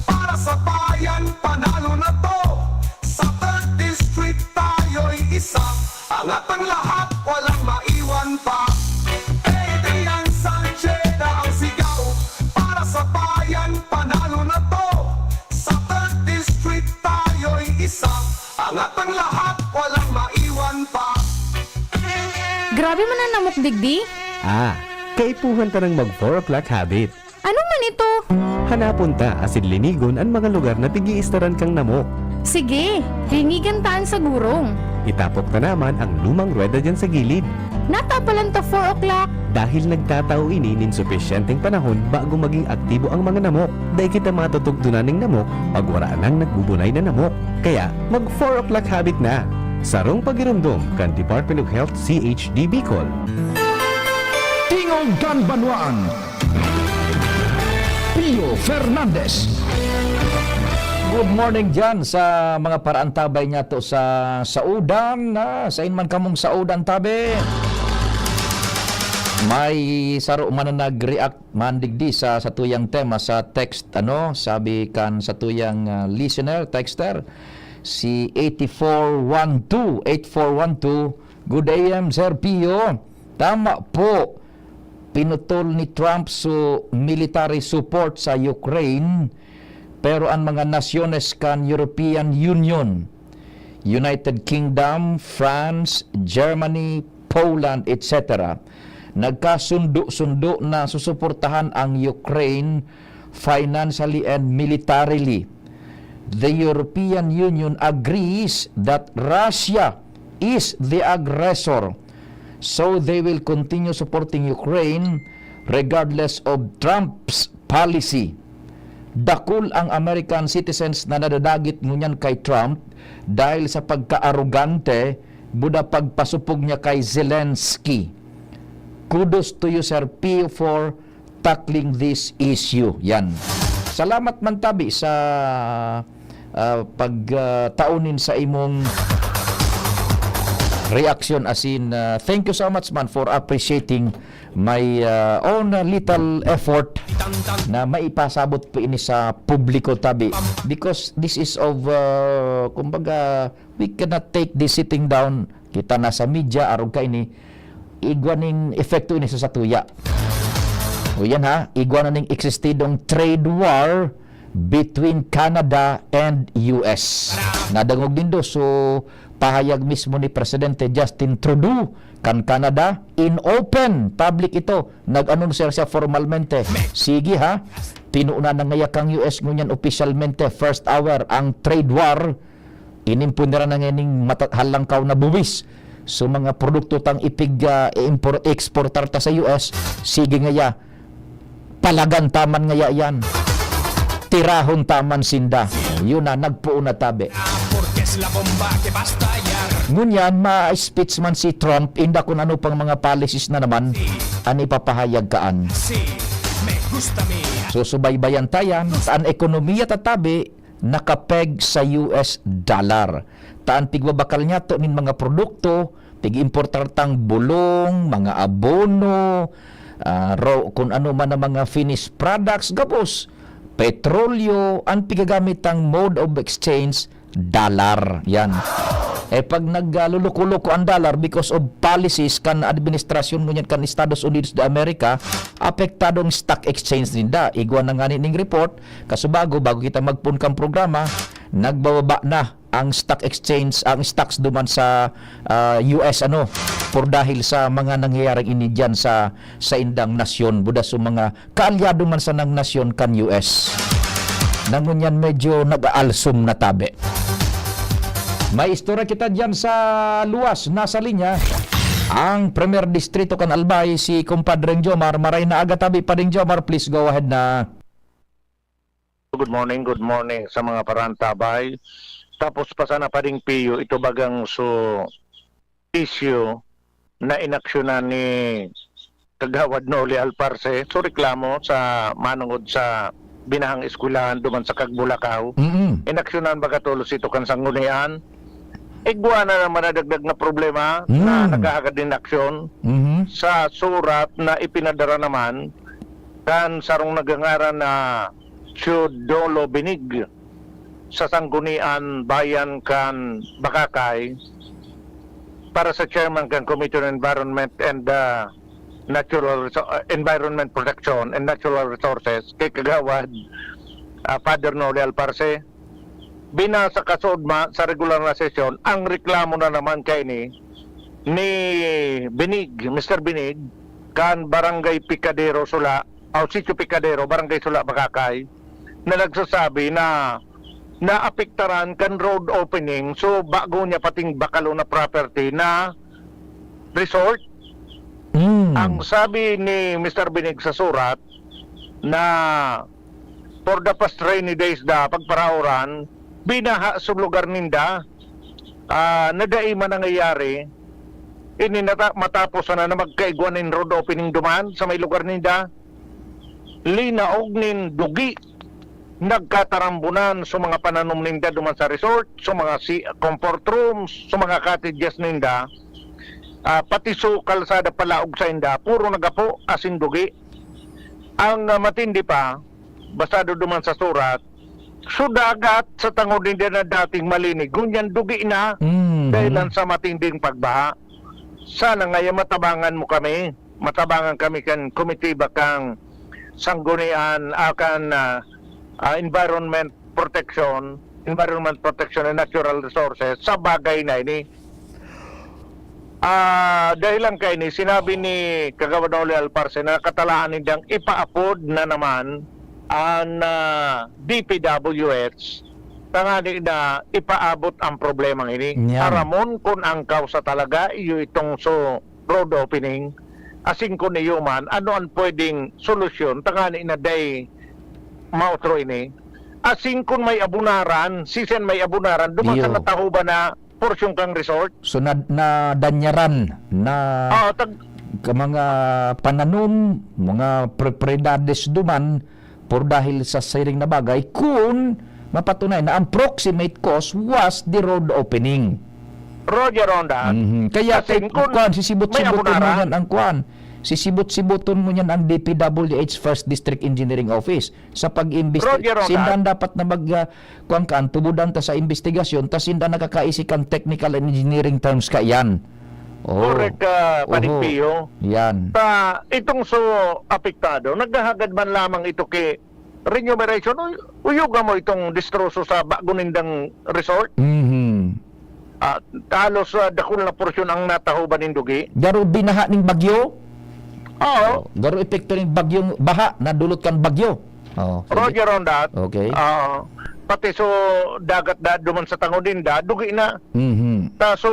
para sa bayan, panalo na to. Sa third District tayo'y isa, angat ang lahat, walang maiwan pa. Adrian Salceda ang sigaw para sa bayan, panalo na to. Sa third District tayo'y isa, angat ang lahat, walang maiwan pa. Grabe man ang namok digdi. Ah, kaipuhan ta ng mag four o'clock habit. Ano man ito? Hanapon ta asin linigon an mga lugar na pig-iistaran kang namok. Sige, linigan ta an sa gurong. Itapok ta naman ang lumang ruweda diyan sa gilid. Natapalan ta four o'clock. Dahil nagtatao ini nin supisyenteng panahon bago maging aktibo ang mga namok, dai kita matutugtunan nin namok pag wara nang nagbubunay na namok. Kaya, mag four o'clock habit na! Sarong pagiromdom kan Department of Health C H D Bicol. Tingog kan Banwaan, Pio Fernandez. Good morning dyan sa mga paraantabay niya to sa saudan. Ah, sain man kamong saudan, tabi. May saro man na nag-react man digdi sa satuyang tema sa text, ano, sabi kan satuyang, ah, listener, texter, si eight four one two, eight four one two, "Good A M, Sir Pio. Tama po, pinutol ni Trump so military support sa Ukraine, pero ang mga nasyones kan European Union, United Kingdom, France, Germany, Poland, et cetera, nagkasundo-sundo na susuportahan ang Ukraine financially and militarily. The European Union agrees that Russia is the aggressor. So they will continue supporting Ukraine regardless of Trump's policy. Dakul ang American citizens na nadadagit ngunyan kay Trump dahil sa pagka-arogante, buda pagpasupog niya kay Zelensky. Kudos to you, Sir Pio, for tackling this issue. Yan. Salamat man tabi sa ah, pag, ah, taunin sa imong reaksyon, as in, ah, thank you so much man for appreciating my, ah, own, ah, little effort na maipasabot po ini sa publiko tabi. Because this is of, ah, kumbaga, we cannot take this sitting down. Kita na sa media, arog ka ini, igwa ning epekto ini sa satuya. O yan ha, igwa na ning eksistidong trade war between Canada and U S. Nadangog nindo, so pahayag mismo ni Presidente Justin Trudeau kan Canada, in open public ito, nag-anunsyo siya formalmente. Sige ha, tinunan na ngaya kang U S ngunyan opisyalmente, first hour, ang trade war. Inimpunira na nganing mata-, halangkaw na buwis. So, mga produkto tang ipig, ah, i-impor-, exportar ta sa U S, sige ngaya, palagan ta man ngaya yan. Tirahon ta man sinda. Yun na, nagpoon na tabi. Porque es la bomba que va a estallar. Ngunyan, ma-speech man si Trump, inda kun ano pang mga policies na naman an ipapahayag kaan. Sí, me gusta mi. Susubaybayan ta yan. An ekonomiya tatabi, nakapeg sa U S dollar. Ta an pigbabakal niyato nin mga produkto, pig-importar tang bulong, mga abono, ah, ro-, kun ano man ang mga finished products, gabos, petrolyo, an pigagamit tang mode of exchange, dollar. Yan. Eh, pag nag, ah, luluko-luko ang dollar because of policies kan administrasyon ngunyan kan Estados Unidos de America, apektado ang stock exchange ninda. Igwa na ngani ning report, kasubago, bago kita magpoon kan programa, nagbababa na ang stock exchange, ang stocks duman sa, ah, U S, ano, por dahil sa mga nangyayaring ini diyan sa, sa indang nasyon, buda sa mga kaalyado man sanang nasyon kan U S. Na ngunyan medyo nag-aalsom na tabi. May istorya kita diyan sa luwas, nasa linya ang Premier Distrito kan Albay, si Compadreng Jomar. Maray na aga tabi, Padeng Jomar, please go ahead na. Good morning, good morning sa mga parantabay. Tapos pa sana, Pading Pio, ito bagang so issue na inaksyonan ni Kagawad Noli Alparse, so reklamo sa manungod sa binahang eskwelahan duman sa Kagbulakaw. Mm-mm. Inaksyonan baga tolos ito kan sanggunian. Igwa na naman na dagdag na problema na Mm. naghahagad nin aksyon Mhm. sa surat na ipinadara naman kan sarong nagangaran na Teodoro Binig sa Sanggunian Bayan kan Bacacay para sa chairman kan Committee on Environment and, ah, Natural Resou-, ah, Environment Protection and Natural Resources kay Kagawad, ah, Father Noli Alparse. Binasa kasuodma sa regular na sesyon ang reklamo na naman kaini ni Binig, Mister Binig, kan Barangay Picadero, Sula, o Sitio Picadero, Barangay Sula, Bacacay, na nagsasabi na naapektaran kan road opening, so bago niya pating bakalo na property na resort. Mm. Ang sabi ni Mister Binig sa surat na for the past rainy days da, pagparauran, binaha sa lugar ninda, ah, na dai man nangyayari. Ini nata-, matapos sana na magkaigwa nin road opening duman sa may lugar ninda. Linaog nin dugi, nagkatarambunan sa mga pananom ninda duman sa resort, sa mga si-, comfort rooms, sa mga cottages ninda, ah, pati sa kalsada palaog sainda, puro nagapo asin dugi. Ang, ah, matindi pa, basado duman sa surat, so dagat sa tangod ninda na dating malinig, ngunyan dugi na Mm. dahilan sa matinding pagbaha. Sana ngaya matabangan mo kami, matabangan kami kan komitiba kan sanggunian, ah, kan, ah, ah, environment protection, environment protection and natural resources sa bagay na ini. Ah, dahil lang kaini, sinabi ni Kagawad Noli Alparse na nakatalaan nindang ipaapod na naman ang, ah, D P W H tangani na ipaabot ang problemang ini. Yan. Aramon kun ang kausa talaga iyo itong so road opening. Asin kun iyo man, ano an pwedeng solusyon tangani na dai maotro ini? Asin kun may abunaran, siisay an may abunaran duman sa Iyo. natahoban na porsyon kan resort? So, na, nadanyaran na Ah, tag- ka mga pananom, mga propriedades duman, por dahil sa siring na bagay, kun mapatunay na ang proximate cause was the road opening. Roger on that. Mhm. Kaya As in, kung kuwan, sisibot-siboton mo abunaran. yan ang kuwan. Sisibot-siboton mo yan ang D P W H First District Engineering Office sa pag-imbestiga. Roger on Sinda that. ang dapat na mag, ah, kuwan ka, ang tubudan ta sa imbestigasyon, ta sinda nakakaisi kan technical and engineering terms ka yan. Oh. Correct, ah, Paring Oho. Pio. Yan. Ta, itong so apektado, naghahagad man lamang ito ki remuneration. Uy, uyuga mo itong distroso sa bago nindang resort. Mhm. Ah, halos, ah, dakul na porsyon ang natahoban nin dugi. Garo binaha ning bagyo? Oo. Oh, garo epekto ning bagyong baha na dulot kan bagyo. Oh, sige. Roger on that. Okay. Ah, pati so dagat da duman sa tangod ninda, dugi na. Mhm. Ta, so,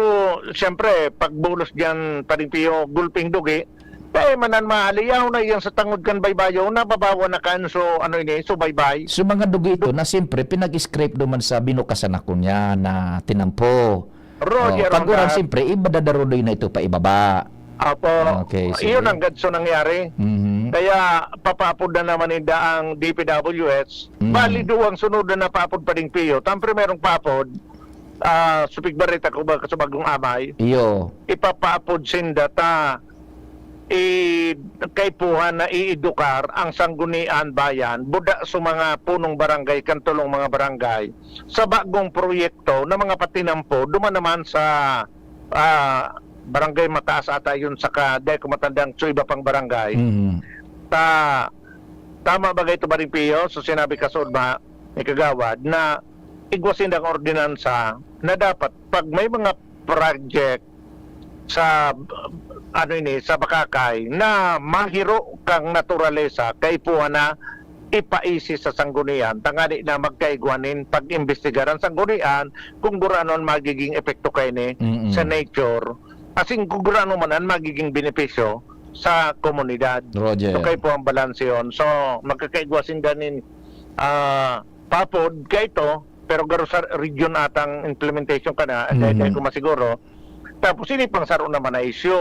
siyempre, pagbulos diyan, Paring Pio, gulping dugi, kaya man an maali, yaon na iyan sa tangod kan baybayon, nababawa na kan, so, ano ini, so baybay. So, mga dugi ito na siyempre pinag-scrape duman sa binukasan ako niya na tinampo. Roger Oh, pag on uran, that. siyempre, ibadadarodoy na ito pa ibaba. Apo, Okay, sige. iyon ang gadso nangyari. Mhm. Kaya papaapod na naman ninda ang D P W H. Mhm. Bali, duwang sunod na napaapod, Paring Pio. Ang primerong paapod, ah, supig bareta ko ba sa bagong amay? Iyo. Ipapaapod sinda ta i-, kaipuhan na iedukar ang Sanggunian Bayan, buda sa mga punong barangay, kan tulong mga barangay, sa bagong proyekto na mga patinampo, duman naman sa, ah, Barangay Mataas ata yun, saka dahil ko matandang sa iba pang barangay. Mhm. Ta-, tama ba ito, Paring Pio? So, sinabi ka, Sodma, ni Kagawad, na igwa sindang ordinansa na dapat pag may mga project sa, ano ini, sa Bacacay na mahiro kang naturalesa, kaipuhan na ipaisi sa sanggunian, tangani na magkaigwa nin pag-imbestigar ang sanggunian kung gurano an magiging epekto kaini Mm-mm. sa nature, asin kung gurano man an magiging benepisyo sa komunidad. Roger. So, kaipuhan balanse yon. So, magkakaigwa sinda nin, ah, paapod kaito, pero garo sa region atang implementation ka na, Mhm. dahil ko masiguro. Tapos, ini pang saro naman na issue.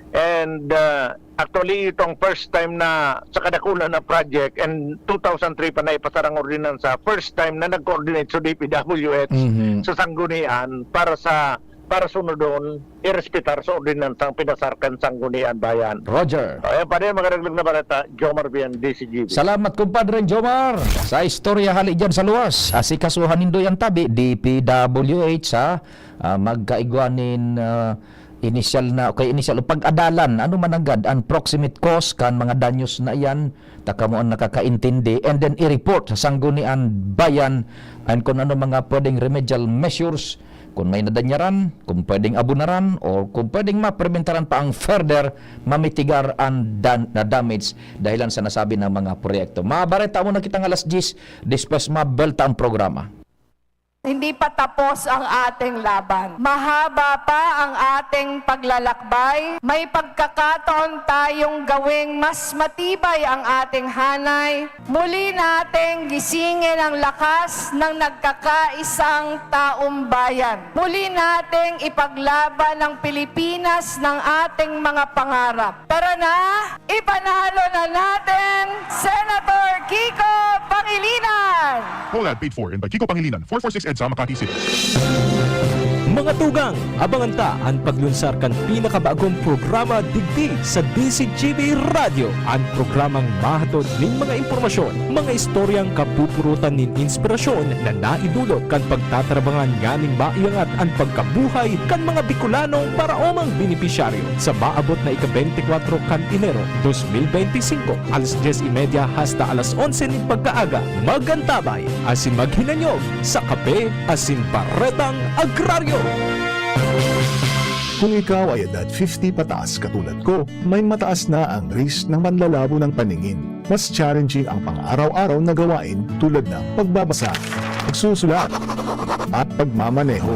And, ah, actually, itong first time na sa kadakulan na project, and two thousand three pa na ipasarang ordinansa, first time na nag-coordinate sa D P W H Mhm. sa sanggunian para sa, para sunodon, irespetar sa ordinansang pinasar kan sanggunian bayan. Roger. Ayan pa rin, magaraglag na bareta, Jomar Bian, D C G B. Salamat, Compadre Jomar. Sa istorya hali dyan sa luwas, asikasuhan nindo yan tabi, D P W H, ha? Ah, magkaigwa nin, ah, inisyal na, kay inisyal, pag-adalan, ano man nanggad, ang proximate cause kan mga danyos na iyan, ta kamo ang nakakaintindi, and then i-report sa Sanggunian Bayan, and kung ano mga pwedeng remedial measures, kung may nadanyaran, kung pwedeng abunaran, o kung pwedeng mapreventaran pa ang further mamitigar ang dan-, na damage dahilan sa nasabi ng mga proyekto. Mabareta muna kitang alas diyes, despues mabelta ang programa. Hindi pa tapos ang ating laban. Mahaba pa ang ating paglalakbay. May pagkakataon tayong gawing mas matibay ang ating hanay. Muli nating gisingin ang lakas ng nagkakaisang taong bayan. Muli nating ipaglaban ang Pilipinas ng ating mga pangarap. Tara na, ipanalo na natin, Senator Kiko Pangilinan! Collab paid for and by Kiko Pangilinan, four four six EDSA, Makati City. Mga tugang, abangan ta an paglunsar kan pinakabagong programa digdi sa D C G B Radyo, an programang mahatod nin mga impormasyon, mga istoryang kapupurutan nin inspirasyon na naidulot kan pagtatarabangan nganing maiangat an pagkabuhay kan mga Bicolanong paraomang benepisyaryo. Sa maabot na ika-beintikwatro kan Enero, dos mil beintisinko, alas dyes y media hasta alas onse nin pagkaaga, mag-antabay asin maghinanyog sa Kape asin Baretang Agraryo. Kung ikaw ay edad fifty pataas katulad ko, may mataas na ang risk ng manlalabo ng paningin. Mas challenging ang pang-araw-araw na gawain tulad ng pagbabasa, pagsusulat, at pagmamaneho.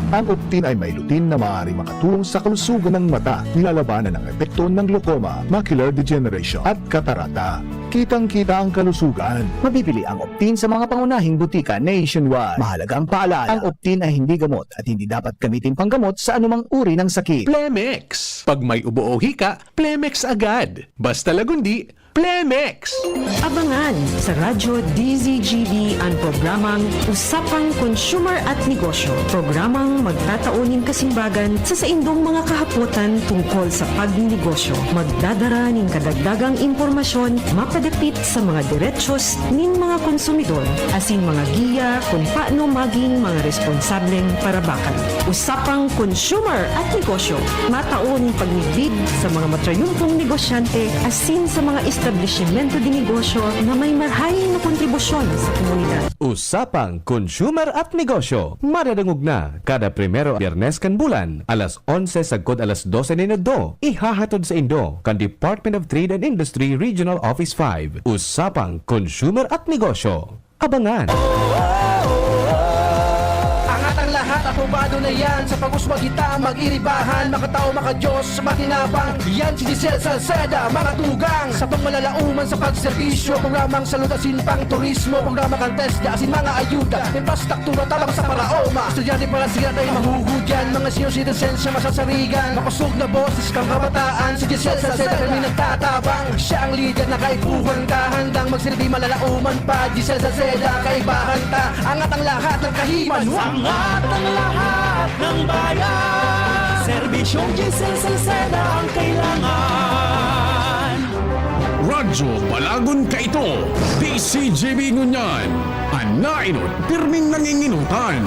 Ang Optin ay may lutein na maaaring makatulong sa kalusugan ng mata, nilalabanan ang epekto ng glaucoma, macular degeneration, at katarata. Kitang-kita ang kalusugan. Mabibili ang Optin sa mga pangunahing butika nationwide. Mahalagang paalala, ang Optin ay hindi gamot at hindi dapat gamitin panggamot sa anumang uri ng sakit. Plemex. Pag may ubo o hika, Plemex agad. Basta Lagundi, Plemex! Abangan sa Radyo D Z G B ang programang Usapang Consumer at Negosyo, programang magtatao nin kasimbagan sa saindong mga kahapotan tungkol sa pagnegosyo. Magdadara nin kadagdagang impormasyon mapadapit sa mga derechos nin mga konsumidor, asin mga giya kun paano maging mga responsableng parabakan. Usapang Consumer at Negosyo, matao nin pagmidbid sa mga matrayumpong negosyante asin sa mga establisimento de negosyo na may marahay na kontribusyon sa komunidad. Usapang Consumer at Negosyo, madadangog na kada primero Biyernes kan bulan, alas onse sagkod alas dose nin udto. Ihahatod saindo kan Department of Trade and Industry Regional Office five. Usapang Consumer at Negosyo. Abangan! Angat ang lahat, aprobado na yan. Sa pag-uswag kita, mag-iribahan. Makatao, makadiyos, makinabang. Yan si Giselle Salceda, mga tugang. Sa pangmalalauman sa pagserbisyo, programang salud asin pang turismo, programa kan TESDA asin mga ayuda, infrastruktura tabang sa paraoma. Estudyante para siya tayo mahuhudyan, mga senior citizens siya masasarigan. Makosog na boses kang kabataan, si Giselle Salceda kami nagtatabang. Siya ang lider na kaipuhan ka, handang magsilbi malalauman pa. Giselle Salceda, kaibahan ta, angat ang lahat ng kahiman. Angat ang lahat ng bayan. Serbisyong Giselle Salceda ang kailangan. Radyo Balagon kaito, D C G B ngunyan. An naenot, pirming nanginginutan.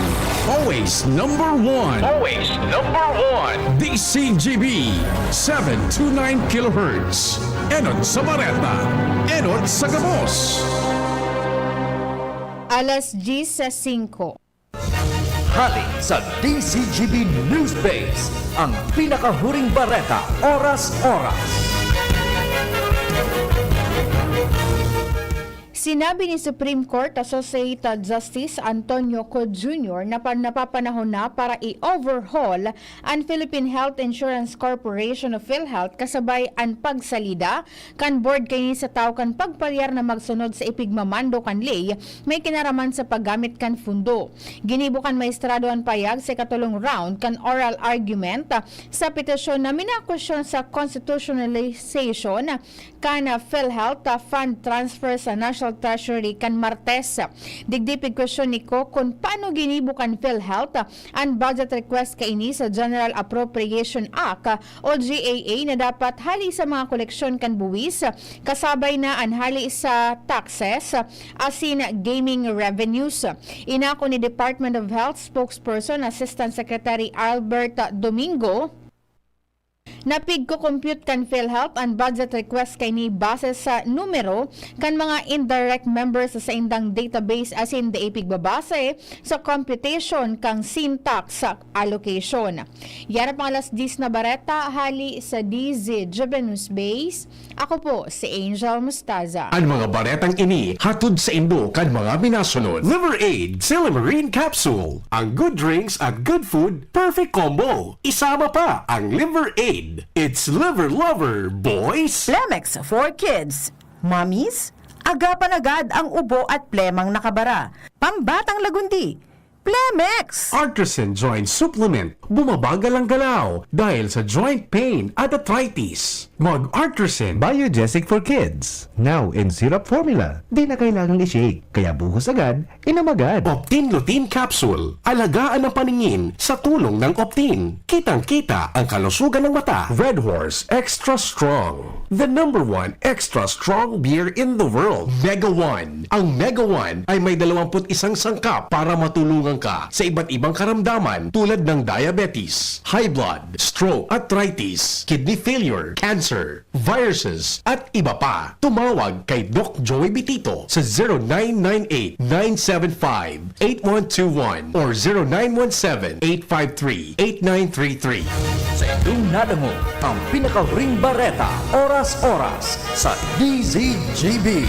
Always number one. Always number one. D C G B, seven two nine kilohertz. Enot sa bareta, enot sa gabos. Alas diyes sa singko. Hali sa D C G B News Base, ang pinakahuring bareta, oras-oras. Sinabi ni Supreme Court Associate Justice Antonio Cot Junior na pa-, napapanahon na para i-overhaul an Philippine Health Insurance Corporation o PhilHealth kasabay an pagsalida kan board kaini sa tawo kan pagpalyar na magsunod sa ipigmamando kan ley may kinaraman sa paggamit kan fundo. Ginibo kan maestrado an payag sa ikatolong round kan oral argument sa petisyon na minakwestiyon sa constitutionalization kan PhilHealth fund transfer sa National Treasury kan Martes. Digdi pigkwestiyon ni Cot kun paano ginibo kan PhilHealth an budget request kaini sa General Appropriation Act o G A A na dapat hali sa mga koleksyon kan buwis, kasabay na an hali sa taxes asin gaming revenues. Inako ni Department of Health spokesperson Assistant Secretary Albert Domingo, na pigko-compute kan PhilHealth an budget request kaini base sa numero kan mga indirect members sa saindang database asin dai pigbabase sa computation kan sin tax allocation. Yan ang mga alas diyes na bareta hali sa D Z G B News Base. Ako po si Angel Mustaza. An mga baretang ini hatod saindo kan mga minasunod: Liver Aid, Silymarin Capsule. Ang good drinks at good food, perfect combo. Isama pa ang Liver Aid. It's Liver Lover, boys! Plemex for Kids. Mommies, agapan agad ang ubo at plemang nakabara. Pambatang lagundi, Plemex! Artisan Joint Supplement, bumabagal ang galaw dahil sa joint pain at arthritis. Mag-Artisan. Biogesic for Kids, now in syrup formula. Di na kailangang i-shake, kaya buhos agad, inom agad. Optin Lutein Capsule, alagaan ang paningin sa tulong ng Optin. Kitang-kita ang kalusugan ng mata. Red Horse Extra Strong, the number one extra strong beer in the world. Mega One. Ang Mega One ay may dalawampu't isang sangkap para matulungan ka sa iba't ibang karamdaman tulad ng diabetes, high blood, stroke, arthritis, kidney failure, cancer, viruses, at iba pa. Tumawag kay Doc Joey Bitito sa zero nine nine eight, nine seven five, eight one two one or zero nine one seven, eight five three, eight nine three three. Sa indong nadangog ang pinakahuring bareta, oras-oras, sa D Z G B.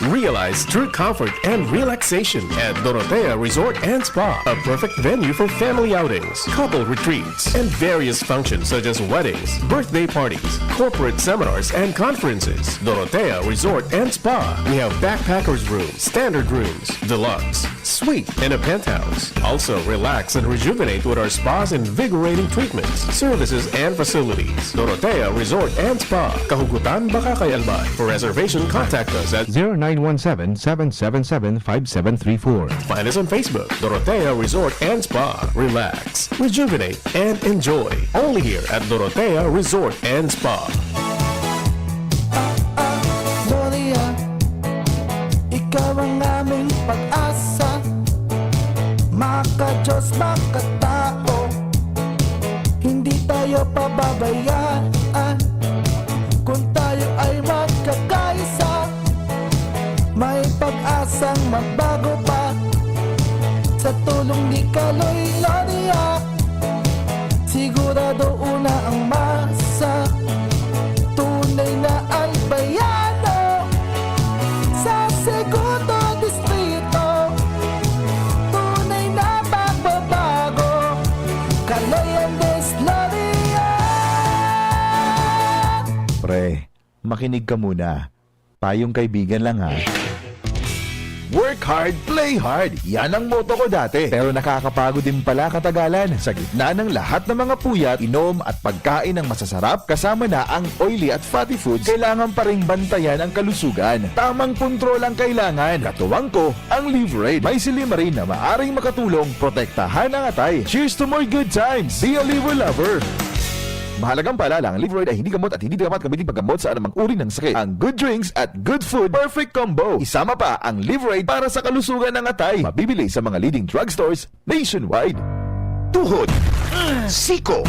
Realize true comfort and relaxation at Dorotea Resort and Spa, a perfect venue for family outings, couple retreats, and various functions such as weddings, birthday parties, corporate seminars, and conferences. Dorotea Resort and Spa. We have backpackers room, standard rooms, deluxe, suite, and a penthouse. Also, relax and rejuvenate with our spa's invigorating treatments, services, and facilities. Dorotea Resort and Spa, Kahugutan, Bacacay, Albay. For reservation, contact us at zero nine one seven, seven seven seven, five seven three four. Find us on Facebook, Dorotea Resort and Spa. Relax, rejuvenate, and enjoy. Only here at Dorotea Resort and Spa. Gloria, ikaw ang aming pag-asa. Maka-Diyos, makatao, hindi tayo pababayaan. Kung tayo ay magkakaisa, may pag-asang magbago pa. Sa tulong ni Kaloy Gloria, sigurado una ang masa. Tunay na Albayano sa segundo distrito. Tunay na pagbabago, Kaloy Andes Gloria. Pre, makinig ka muna. Payong kaibigan lang ha. Work hard, play hard. Yan ang motto ko dati. Pero nakakapagod din pala katagalan. Sa gitna ng lahat ng mga puyat, inom at pagkain ng masasarap, kasama na ang oily at fatty foods, kailangan pa ring bantayan ang kalusugan. Tamang kontrol ang kailangan. Katuwang ko, ang Livraid. May silimarin na maaring makatulong protektahan ang atay. Cheers to more good times! Be a liver lover! Mahalagang paalala, ang Livraid ay hindi gamot at hindi dapat gamitin paggamot sa anumang uri ng sakit. Ang good drinks at good food, perfect combo. Isama pa ang Livraid para sa kalusugan ng atay. Mabibili sa mga leading drugstores nationwide. Tuhod, siko,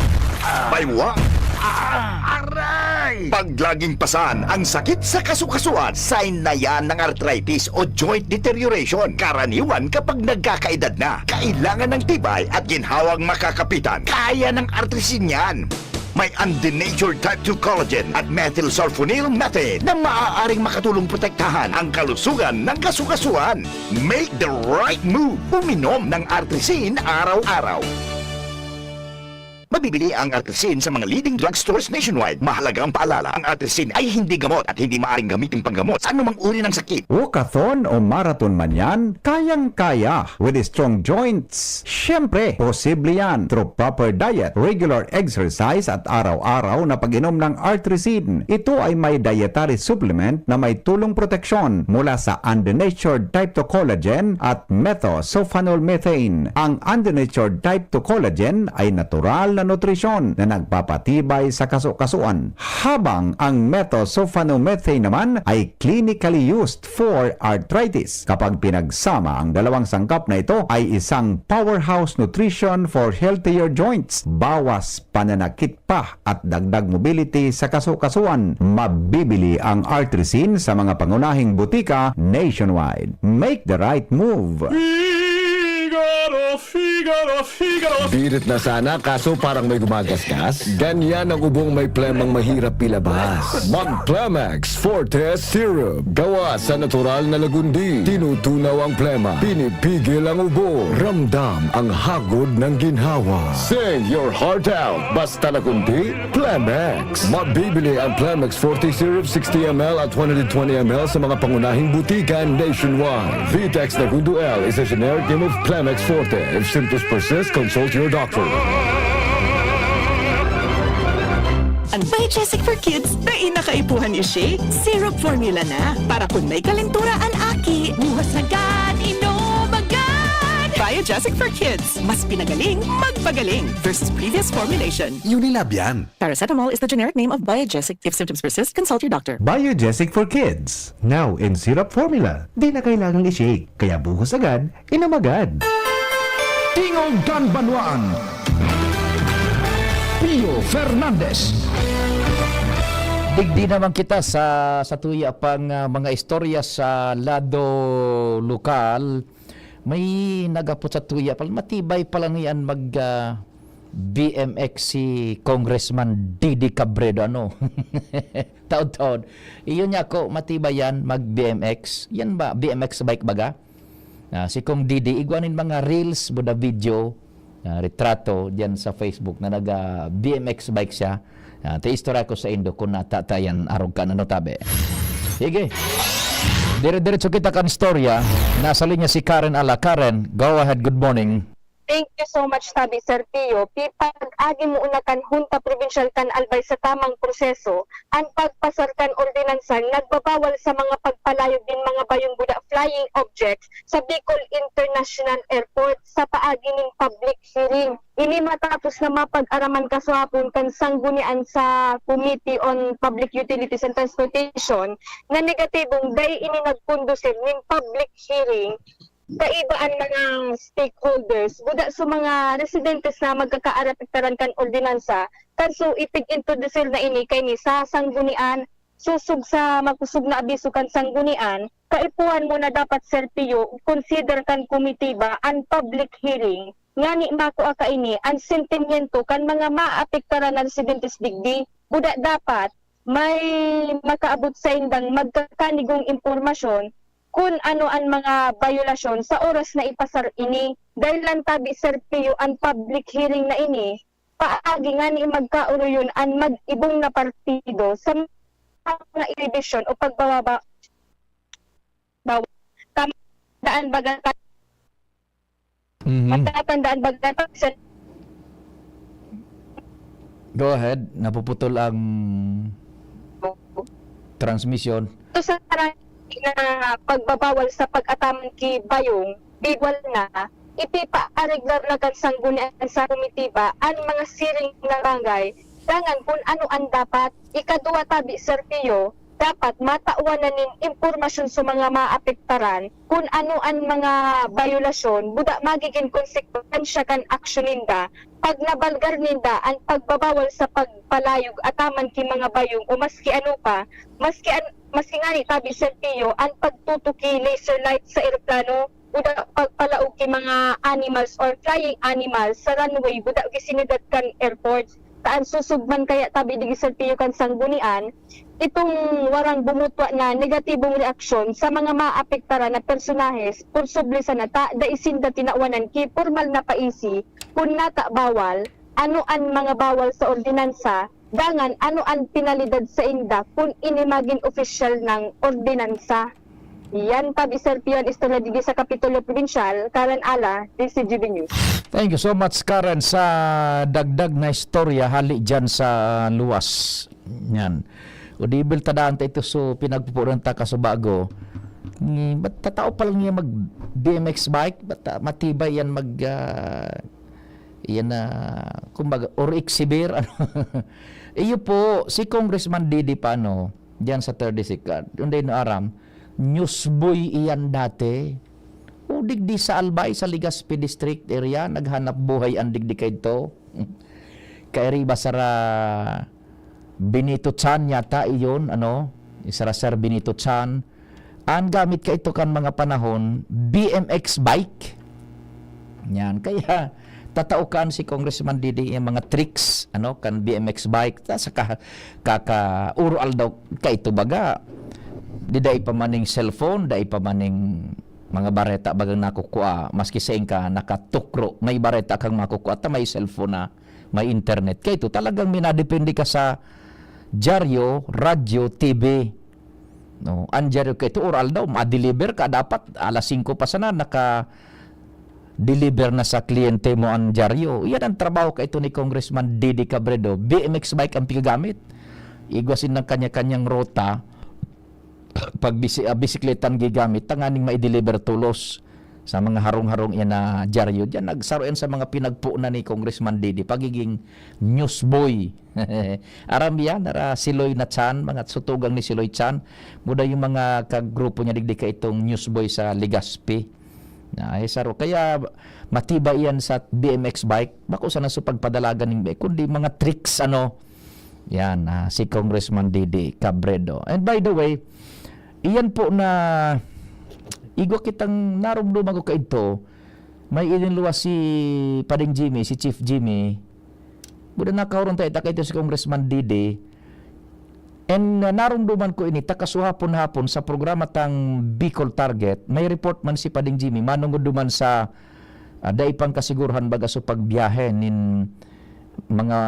baywang, aray! Pag laging pasan ang sakit sa kasukasuan, sign na yan ng arthritis o joint deterioration. Karaniwan kapag nagkakaedad na, kailangan ng tibay at ginhawang makakapitan. Kaya ng Artrisin yan. May undenatured type two collagen at methylsulfonyl methane na maaaring makatulong protektahan ang kalusugan ng kasukasuan. Make the right move. Uminom ng Artrisin araw-araw. Mabibili ang Artrisin sa mga leading drugstores nationwide. Mahalagang paalala, ang Artrisin ay hindi gamot at hindi maaaring gamitin panggamot sa anumang uri ng sakit. Walkathon o marathon man yan, kayang-kaya with strong joints. Siyempre, posible yan through proper diet, regular exercise at araw-araw na pag-inom ng Artrisin. Ito ay may dietary supplement na may tulong proteksyon mula sa undenatured type two collagen at methosulfonol methane. Ang undenatured type two collagen ay natural na nutrisyon na nagpapatibay sa kasukasuan, habang ang methosulfonomethane naman ay clinically used for arthritis. Kapag pinagsama, ang dalawang sangkap na ito ay isang powerhouse nutrition for healthier joints, bawas pananakit pa at dagdag mobility sa kasukasuan. Mabibili ang Artrisin sa mga pangunahing butika nationwide. Make the right move! Figaro, Figaro, Figaro. Birit na sana, kaso parang may gumagasgas. Ganyan ang ubong may plemang mahirap ilabas. Mag Plemex Forte Syrup. Gawa sa natural na lagundi. Tinutunaw ang plema. Pinipigil ang ubo. Ramdam ang hagod ng ginhawa. Sing your heart out. Basta lagundi, Plemex. Mabibili ang Plemex Forte Syrup sixty M L at one hundred twenty M L sa mga pangunahing butika nationwide. Vitex Nagundo L is a generic name of Plemex Forte. If symptoms persist, consult your doctor. Ang Biogesic for Kids, dai na kaipuhan i-shake. Syrup formula na. Para kun may kalentura an aki, buhos agad, inom agad! Biogesic for Kids. Mas pinagaling, magpagaling. Versus previous formulation. Unilab yan. Paracetamol is the generic name of Biogesic. If symptoms persist, consult your doctor. Biogesic for Kids, now in syrup formula. Di na kailangang i-shake, kaya buhos agad, inom agad. Tingog kan Banwaan, Pio Fernandez. Digdi naman kita sa satuya pang ah, mga istorya sa lado lokal. May nagapot satuya pa, matibay pa lang yan mag ah, B M X si Congressman Didi Cabredo, ano? Taod-taod. Iyon niya ako, matibay yan, mag-B M X. Yan ba? B M X bike baga? Ah, si Kong Didi, igwa nin mga reels, buda video, ah, retrato, diyan sa Facebook na naga-B M X bike siya. Ah, ti istorya ko sa indo kung natata yan, arog ka na, no, tabi. Sige. Dire-diretso kita kan istorya. Nasa linya si Karen Ala. Karen, go ahead. Good morning. Thank you so much, Tabi Sergio. Pipag-agi mo una kan Hunta Provincial kan Albay sa tamang proseso, ang pagpasar kan ordinansang nagbabawal sa mga pagpalayog nin mga bayong buda flying objects sa Bicol International Airport sa paagi nin public hearing. Ini matapos na mapag-araman kasuhapon kan sanggunian sa Committee on Public Utilities and Transportation na negatibong dai ini nagkondusir nin public hearing kaiba an mga stakeholders, buda sa mga residentes na magkakaarapektaran kan ordinansa, kan so ipig-introdusir na ini kaini sa sanggunian, sosog sa makosog na abiso kan sanggunian, kaipuhan mo na dapat, Sir Pio, consider kan komitiba an public hearing, ngani makua kaini an sentimiento kan mga maapektaran na residentes digdi. Buda dapat may makaabot saindang magkakanigong impormasyon kun ano an mga bayolasyon sa oras na ipasar ini. Dahil lang tabi, Sir Pio, an public hearing na ini, paagi ngani magkaoroyon an mag-ibong na partido sa mga inhibisyon o pagbababa, bawa, tandaan baga, Mhm. matatandaan baga, Sir. Go ahead. Napuputol ang transmission. Ito sa na pagbabawal sa pag-ataman ki bayong, bigwal na, ipipaareglar na kan sanggunian sa komitiba an mga siring na barangay, dangan kun ano an dapat. Ikaduwa tabi, Sir Pio, dapat matawan na nin impormasyon sa mga maapektaran kun ano an mga bayolasyon, buda magigin konsekwensya kan aksyon ninda pag nabalgar ninda an pagbabawal sa pagpalayog ataman ki mga bayong o maski ano pa, maski an-, maski ngani tabi, Sir Pio, an pagtutuki laser light sa eroplano, buda pagpalaog ki mga animals or flying animals sa runway, buda ki sinudad kan airport. Taan susog man kaya tabi digi, Sir Pio, kan sanggunian, itong warang bumutwa na negatibong reaksyon sa mga maapektaran na personahes, posible sana ta dai sinda tinawanan ki pormal na paisi kun nata bawal, ano an mga bawal sa ordinansa, dangan ano an penalidad sainda kun ini magin opisyal nang ordinansa. Yan tabi, Sir Pio, an istorya digi sa Kapitulo Probinsyal, Karen Ala, D C G B News. Thank you so much, Karen, sa dagdag na istorya hali dyan sa luwas. Yan. O di, biltadaan ta ito, so pinagpupunan ta kasubago. Ni, ba't tatao pa lang niya mag-B M X bike? Ba't, ah, matibay yan mag, ah, yan na, kumbaga, or exhibir, ano? Iyo po, si Congressman Didi pa, ano, diyan sa thirty-second. Yung din aram, newsboy iyan dati. O digdi sa Albay, sa Legazpi District area, naghanap buhay ang digdi kaidto. Kairiba sara Benito Chan yata iyon, ano? Sara Sir Benito Chan. Ang gamit kaito kan mga panahon, B M X bike. Yan. Kaya, tatao kan si Congressman Didi yung mga tricks, ano, kan B M X bike. Ta, sa ka-, kaka-, uro aldaw, kaito baga. Di dai pa maning cellphone, dai pa maning mga bareta bagang nakukua, maski sain ka nakatukro, may bareta kang makukua, ta may cellphone na, may internet. Kaito, talagang minadepende ka sa dyaryo, radyo, T V. No, ang dyaryo kaito, oral daw, ma-deliver ka, dapat alas singko pa sana, naka-deliver na sa kliyente mo ang dyaryo. Yan ang trabaho kaito ni Congressman Didi Cabredo. B M X bike ang pigagamit. Igwa sindang kanya-kanyang rota, pag bisi-, ah, bisikletan gigamit, tanganing mai-deliver tolos sa mga harong-harong yan na dyaryo. Diyan, nagsaro yan sa mga pinagpunan ni Congressman Didi, pagiging newsboy. Aram yan, nara Siloy na Chan, mga sutugang ni Siloy Chan. Muda yung mga kagrupo niya, digdi ka itong newsboy sa Legazpi. Na, ay, saro. Kaya, matibay yan sa B M X bike. Bako sana sa pagpadalagan ng, kundi mga tricks, ano, yan, ah, si Congressman Didi Cabredo. And by the way, iyan po na igwa kitang narumduman ko kaidto, may ininluwas si Pading Jimmy, si Chief Jimmy, Pwede nakahuron tayo, ta kaito si Congressman Didi. And, uh, narumduman ko ini, ta kasuhapon-hapon sa programa tang Bicol Target, may report man si Pading Jimmy, manungod duman sa, uh, dai pang kasigurhan baga so pagbiyahe nin mga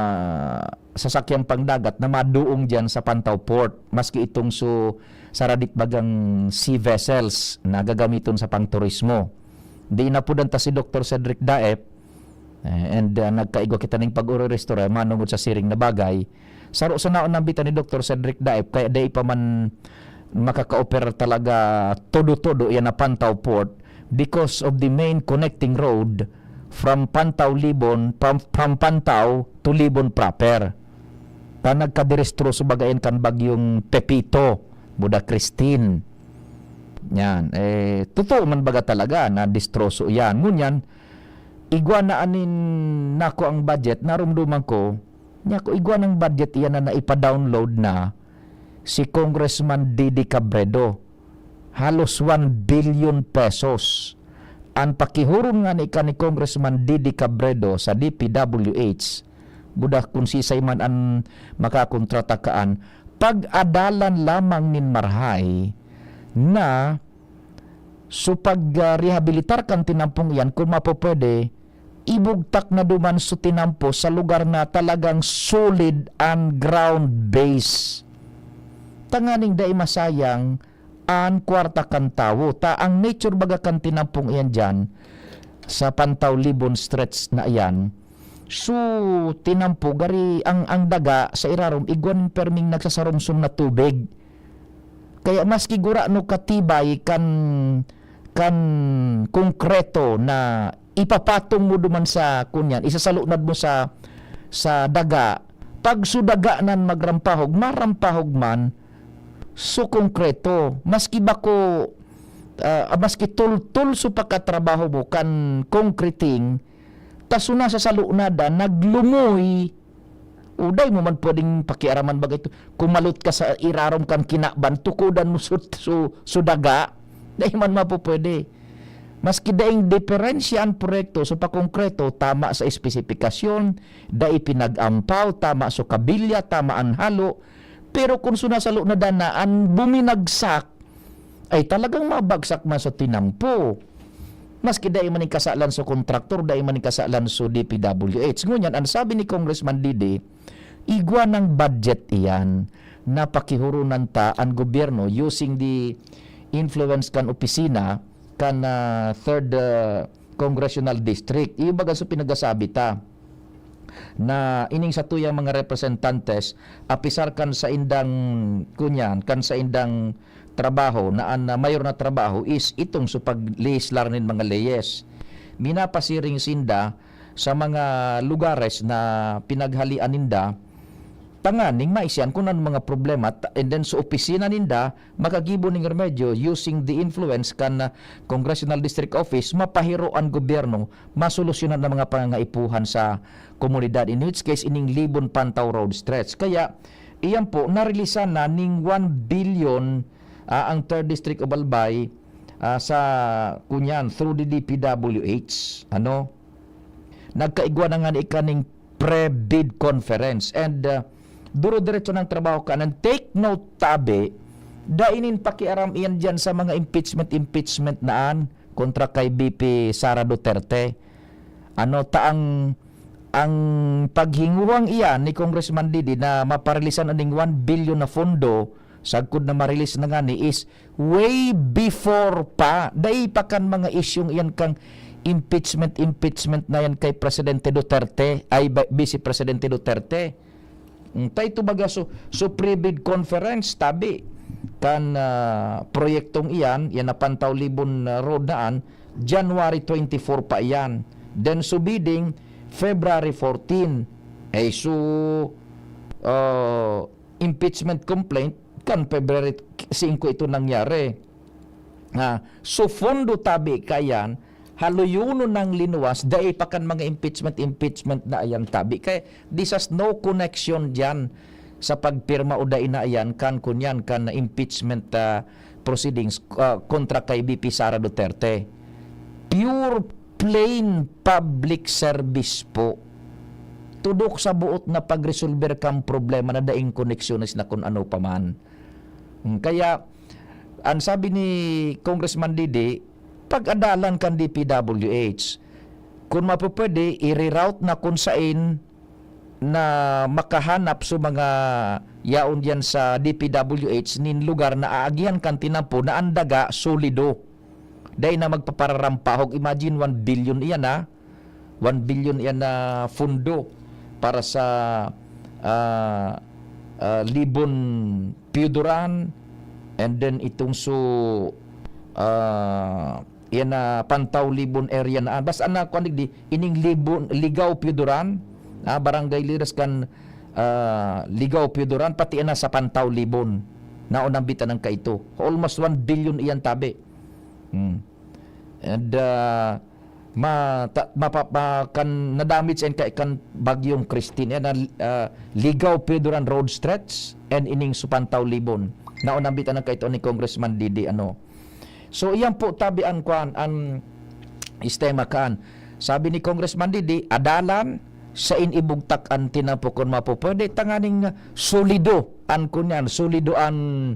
sasakyang pangdagat na maduong diyan sa Pantaw Port, maski itong so saradit bagang sea vessels na gagamiton sa pangturismo. Di napudan ta si Doktor Cedric Daep, eh, and, ah, nagkaigwa kita ning pag-oro-restore manungod sa siring na bagay. Saro sa naon nambitan ni Doktor Cedric Daep, kaya dai pa man makaka-operar talaga todo-todo yan na Pantaw Port because of the main connecting road from Pantaw Libon, from, from Pantaw to Libon proper. Ta nagkaderestroso baga yan kan bagyong Pepito, muda Christine. Yan, eh, totoo man baga talaga na destroso yan. Ngunyan, igwa na anin nako ang budget, narumduman ko, niya ko igwa ng budget iyan na naipa-download na si Congressman Didi Cabredo. Halos one billion pesos. An pakihuron ngani kan ni Congressman Didi Cabredo sa D P W H, buda kun sisay man an makakontrata kaan, pag-adalan lamang nin marahay na so pag, ah, rehabilitar kan tinampong iyan, kun mapupwede, ibugtak na duman so tinampo sa lugar na talagang solid an ground base. Tanganing dai masayang an kwarta kan tawo. Ta ang nature baga kan tinampong iyan diyan, sa Pantaw Libon Stretch na iyan, so tinampo, gari ang, ang daga sa irarom, igwa nin perming nagsasaromsom na tubig. Kaya maski gurano katibay kan, kan konkreto na ipapatong mo duman sa, kunyan, isasalunad mo sa, sa daga, pag so daga nan magrampahog, marampahog man, so konkreto, maski bako, ah, maski tultol so pagkatrabaho mo kan concreting, ta so nasasalunad, ah, naglumoy, o dai mo man pwedeng pakiaraman baga ito. Kumalot ka sa irarom kan kinaban, tukodan mo so, so, so daga, dai man mapupwede. Maski daing diferensya an proyekto, so pakongkreto, tama sa espesipikasyon, dai pinag-ampaw, tama so kabilya, tama an halo. Pero kun so nasalunadan na an buminagsak, ay talagang mabagsak man sa tinampo. Maski dai man ning kasalan sa kontraktor, dai man ning kasalan sa D P W H. Ngunyan, ang sabi ni Congressman Didi, igwa ng budget iyan na pakihurunan ta ang gobyerno using the influence kan opisina kan, ah, third, ah, Congressional District. Iyo baga so pinagasabi ta na ining satuyang mga representantes, apisar kan saindang, kunyan, kan saindang trabaho, na an, ah, mayor na trabaho is itong so paglehislar nin mga leyes. Minapasiring sinda sa mga lugares na pinaghalian ninda, tanganing maisian kun anong mga problema, ta-, and then sa opisina ninda, makagibo ning remedyo using the influence kan, ah, Congressional District Office, mapahiro an gobyerno, masolusyonan ang mga pangangaipuhan sa komunidad, in which case, ining Libon Pantaw Road Stretch. Kaya, iyan po, narilisan na ning one billion, ah, ang Third District of Albay, ah, sa, kunyan, through the D P W H. Ano? Nagkaigwa na nga ni kaning pre-bid conference. And, uh, duro-diretso ng trabaho ka. And take note, tabi, dai nin pakiaram iyan diyan sa mga impeachment, impeachment naan kontra kay B P Sara Duterte. Ano, ta ang, ang paghinguhang iyan ni Congressman Didi na maparilisan aning one billion na fondo, sagkod na marilis na ngani, is way before pa. Dai pa kan mga isyung iyan kang impeachment, impeachment na yan kay Presidente Duterte, ay, ba-, Vice Presidente Duterte. Mm, ta ito baga so, so pre-bid conference, tabi, kan, ah, proyektong iyan, yan na Pantaw Libon, ah, Road naan, January twenty-four pa iyan. Then so bidding, February fourteen. Eh, so, ah, impeachment complaint, kan February singko ito nangyari. Ah, so fondo tabi kaiyan, haluyonon nang linuwas, dai pa kan mga impeachment, impeachment na iyan tabi. Kaya this has no connection diyan sa pagpirma o dai na iyan kan kunyan, kan impeachment, ah, proceedings, ah, kontra kay B P Sara Duterte. Pure plain public service po. tudok sa boot na pagresolber kan problema na daing koneksyones na kun ano pa man. Hmm, kaya, ang sabi ni Congressman Didi, pag-adalan kan D P W H. Kun mapupwede, i-reroute na kun sain na makahanap sa mga yaon diyan sa D P W H nin lugar na aagihan kan tinampo na ang daga solido. Dai na magpapararampahog. Imagine, one billion iyan, ha? One billion iyan na fundo para sa, ah, ah, Libon Pioduran, and then itong su-, ah, iyan na Pantaw Libon area na. Basta na, kuwan digdi, ining Libon, Ligao Pioduran, ah, barangay leaders kan, ah, Ligao Pioduran, pati iyan na sa Pantaw Libon. Naunambitan ng kaito. Almost one billion iyan tabi. Hmm. And, ah, ma-, ta-, mapa-, ma-, kan na-damage and ka-, kan Bagyong Christine, yan ang, ah, Ligao Pioduran Road Stretch and ining Supantaw Libon. Naunambitan ng kaito ni Congressman Didi, ano. So, iyan po tabi an kwan, an sistema kaan. Sabi ni Congressman Didi, adalan, sain ibugtak an tinampo kun mapupwede, tanganing solido an kunyan, solido an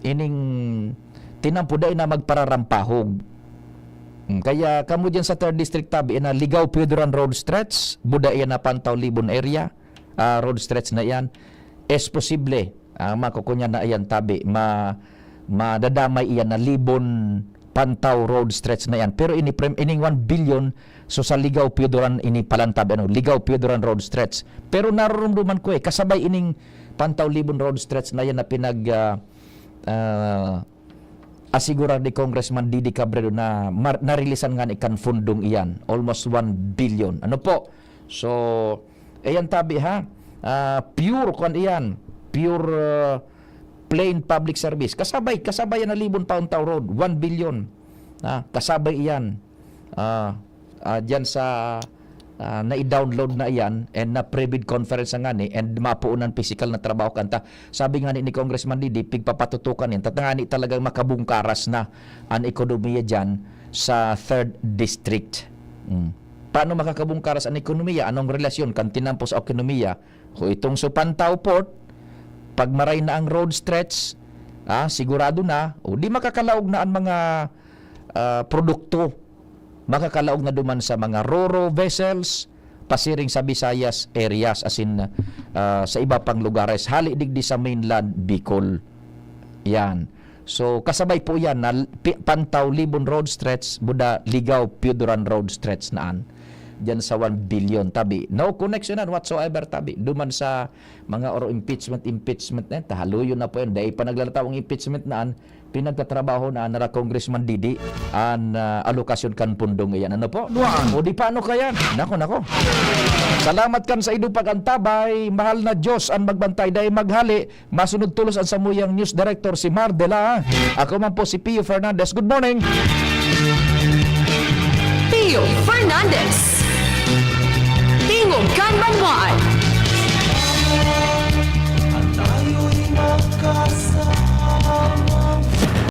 ining tinampo, dai na magpararampahog. Hmm, kaya kamo dyan sa third District tabi, na Ligao Pioduran Road Stretch, buda iyan na Pantaw Libon area, ah, road stretch na iyan. Es posible, ah, makukunyan na iyan tabi, ma-, madadamay iyan na Libon Pantaw Road Stretch na iyan. Pero ini prem-, ining one billion, so sa Ligao Pioduran ini palantabi, ano, Ligao Pioduran Road Stretch. Pero narurumduman ko eh, kasabay ining Pantaw Libon Road Stretch na iyan na pinag, ah, ah, asigurar ni Congressman Didi Cabredo na mar-, narilisan nga ni kan fundong iyan, almost one billion. Ano po? So, ayan tabi ha, ah, pure kwan iyan, pure, ah, plain public service. Kasabay, kasabay yan na Libon Pantaw Road, one billion. Ah, kasabay iyan. Ah, ah, diyan sa, ah, na-i-download na iyan and na-pre-bid conference na ngani and mapuunan pisikal na trabaho kanta. Sabi ngani ni Congressman Didi, pigpapatutukan yan. Tatangani talagang makabungkaras na an ekonomiya diyan sa third District. Mm. Paano makakabungkaras an ekonomiya? Anong relasyon kan tinampo sa ekonomiya? O itong Supantaw Port, pag maray na ang road stretch, ah, sigurado na, o di makakalaog na ang mga, ah, produkto, makakalaog na duman sa mga ro-ro vessels, pasiring sa Visayas areas, as in, ah, sa iba pang lugares, hali digdi sa mainland Bicol. Yan. So, kasabay po yan na Pi-, Pantaw Libon Road Stretch, buda Ligao Pioduran Road Stretch naan. Diyan sa one billion tabi. No connection yan whatsoever tabi. Duman sa mga oro impeachment, impeachment na yan. Tahaluyon na po yan. Dahil pa naglalataw ang impeachment naan, pinagtatrabaho na nara Congressman Didi an, ah, alokasyon kan pundong iyan. Ano po? Nuan. O di paano kaya? Nako, nako. Salamat kan sa ido pag-antabay. Mahal na Diyos an magbantay. Dahil maghali, masunod tolos an samuyang news director, si Mar Dela. Ako man po si Pio Fernandez. Good morning. Pio Fernandez. Tingog kan Banwaan. Tayo'y magkasama.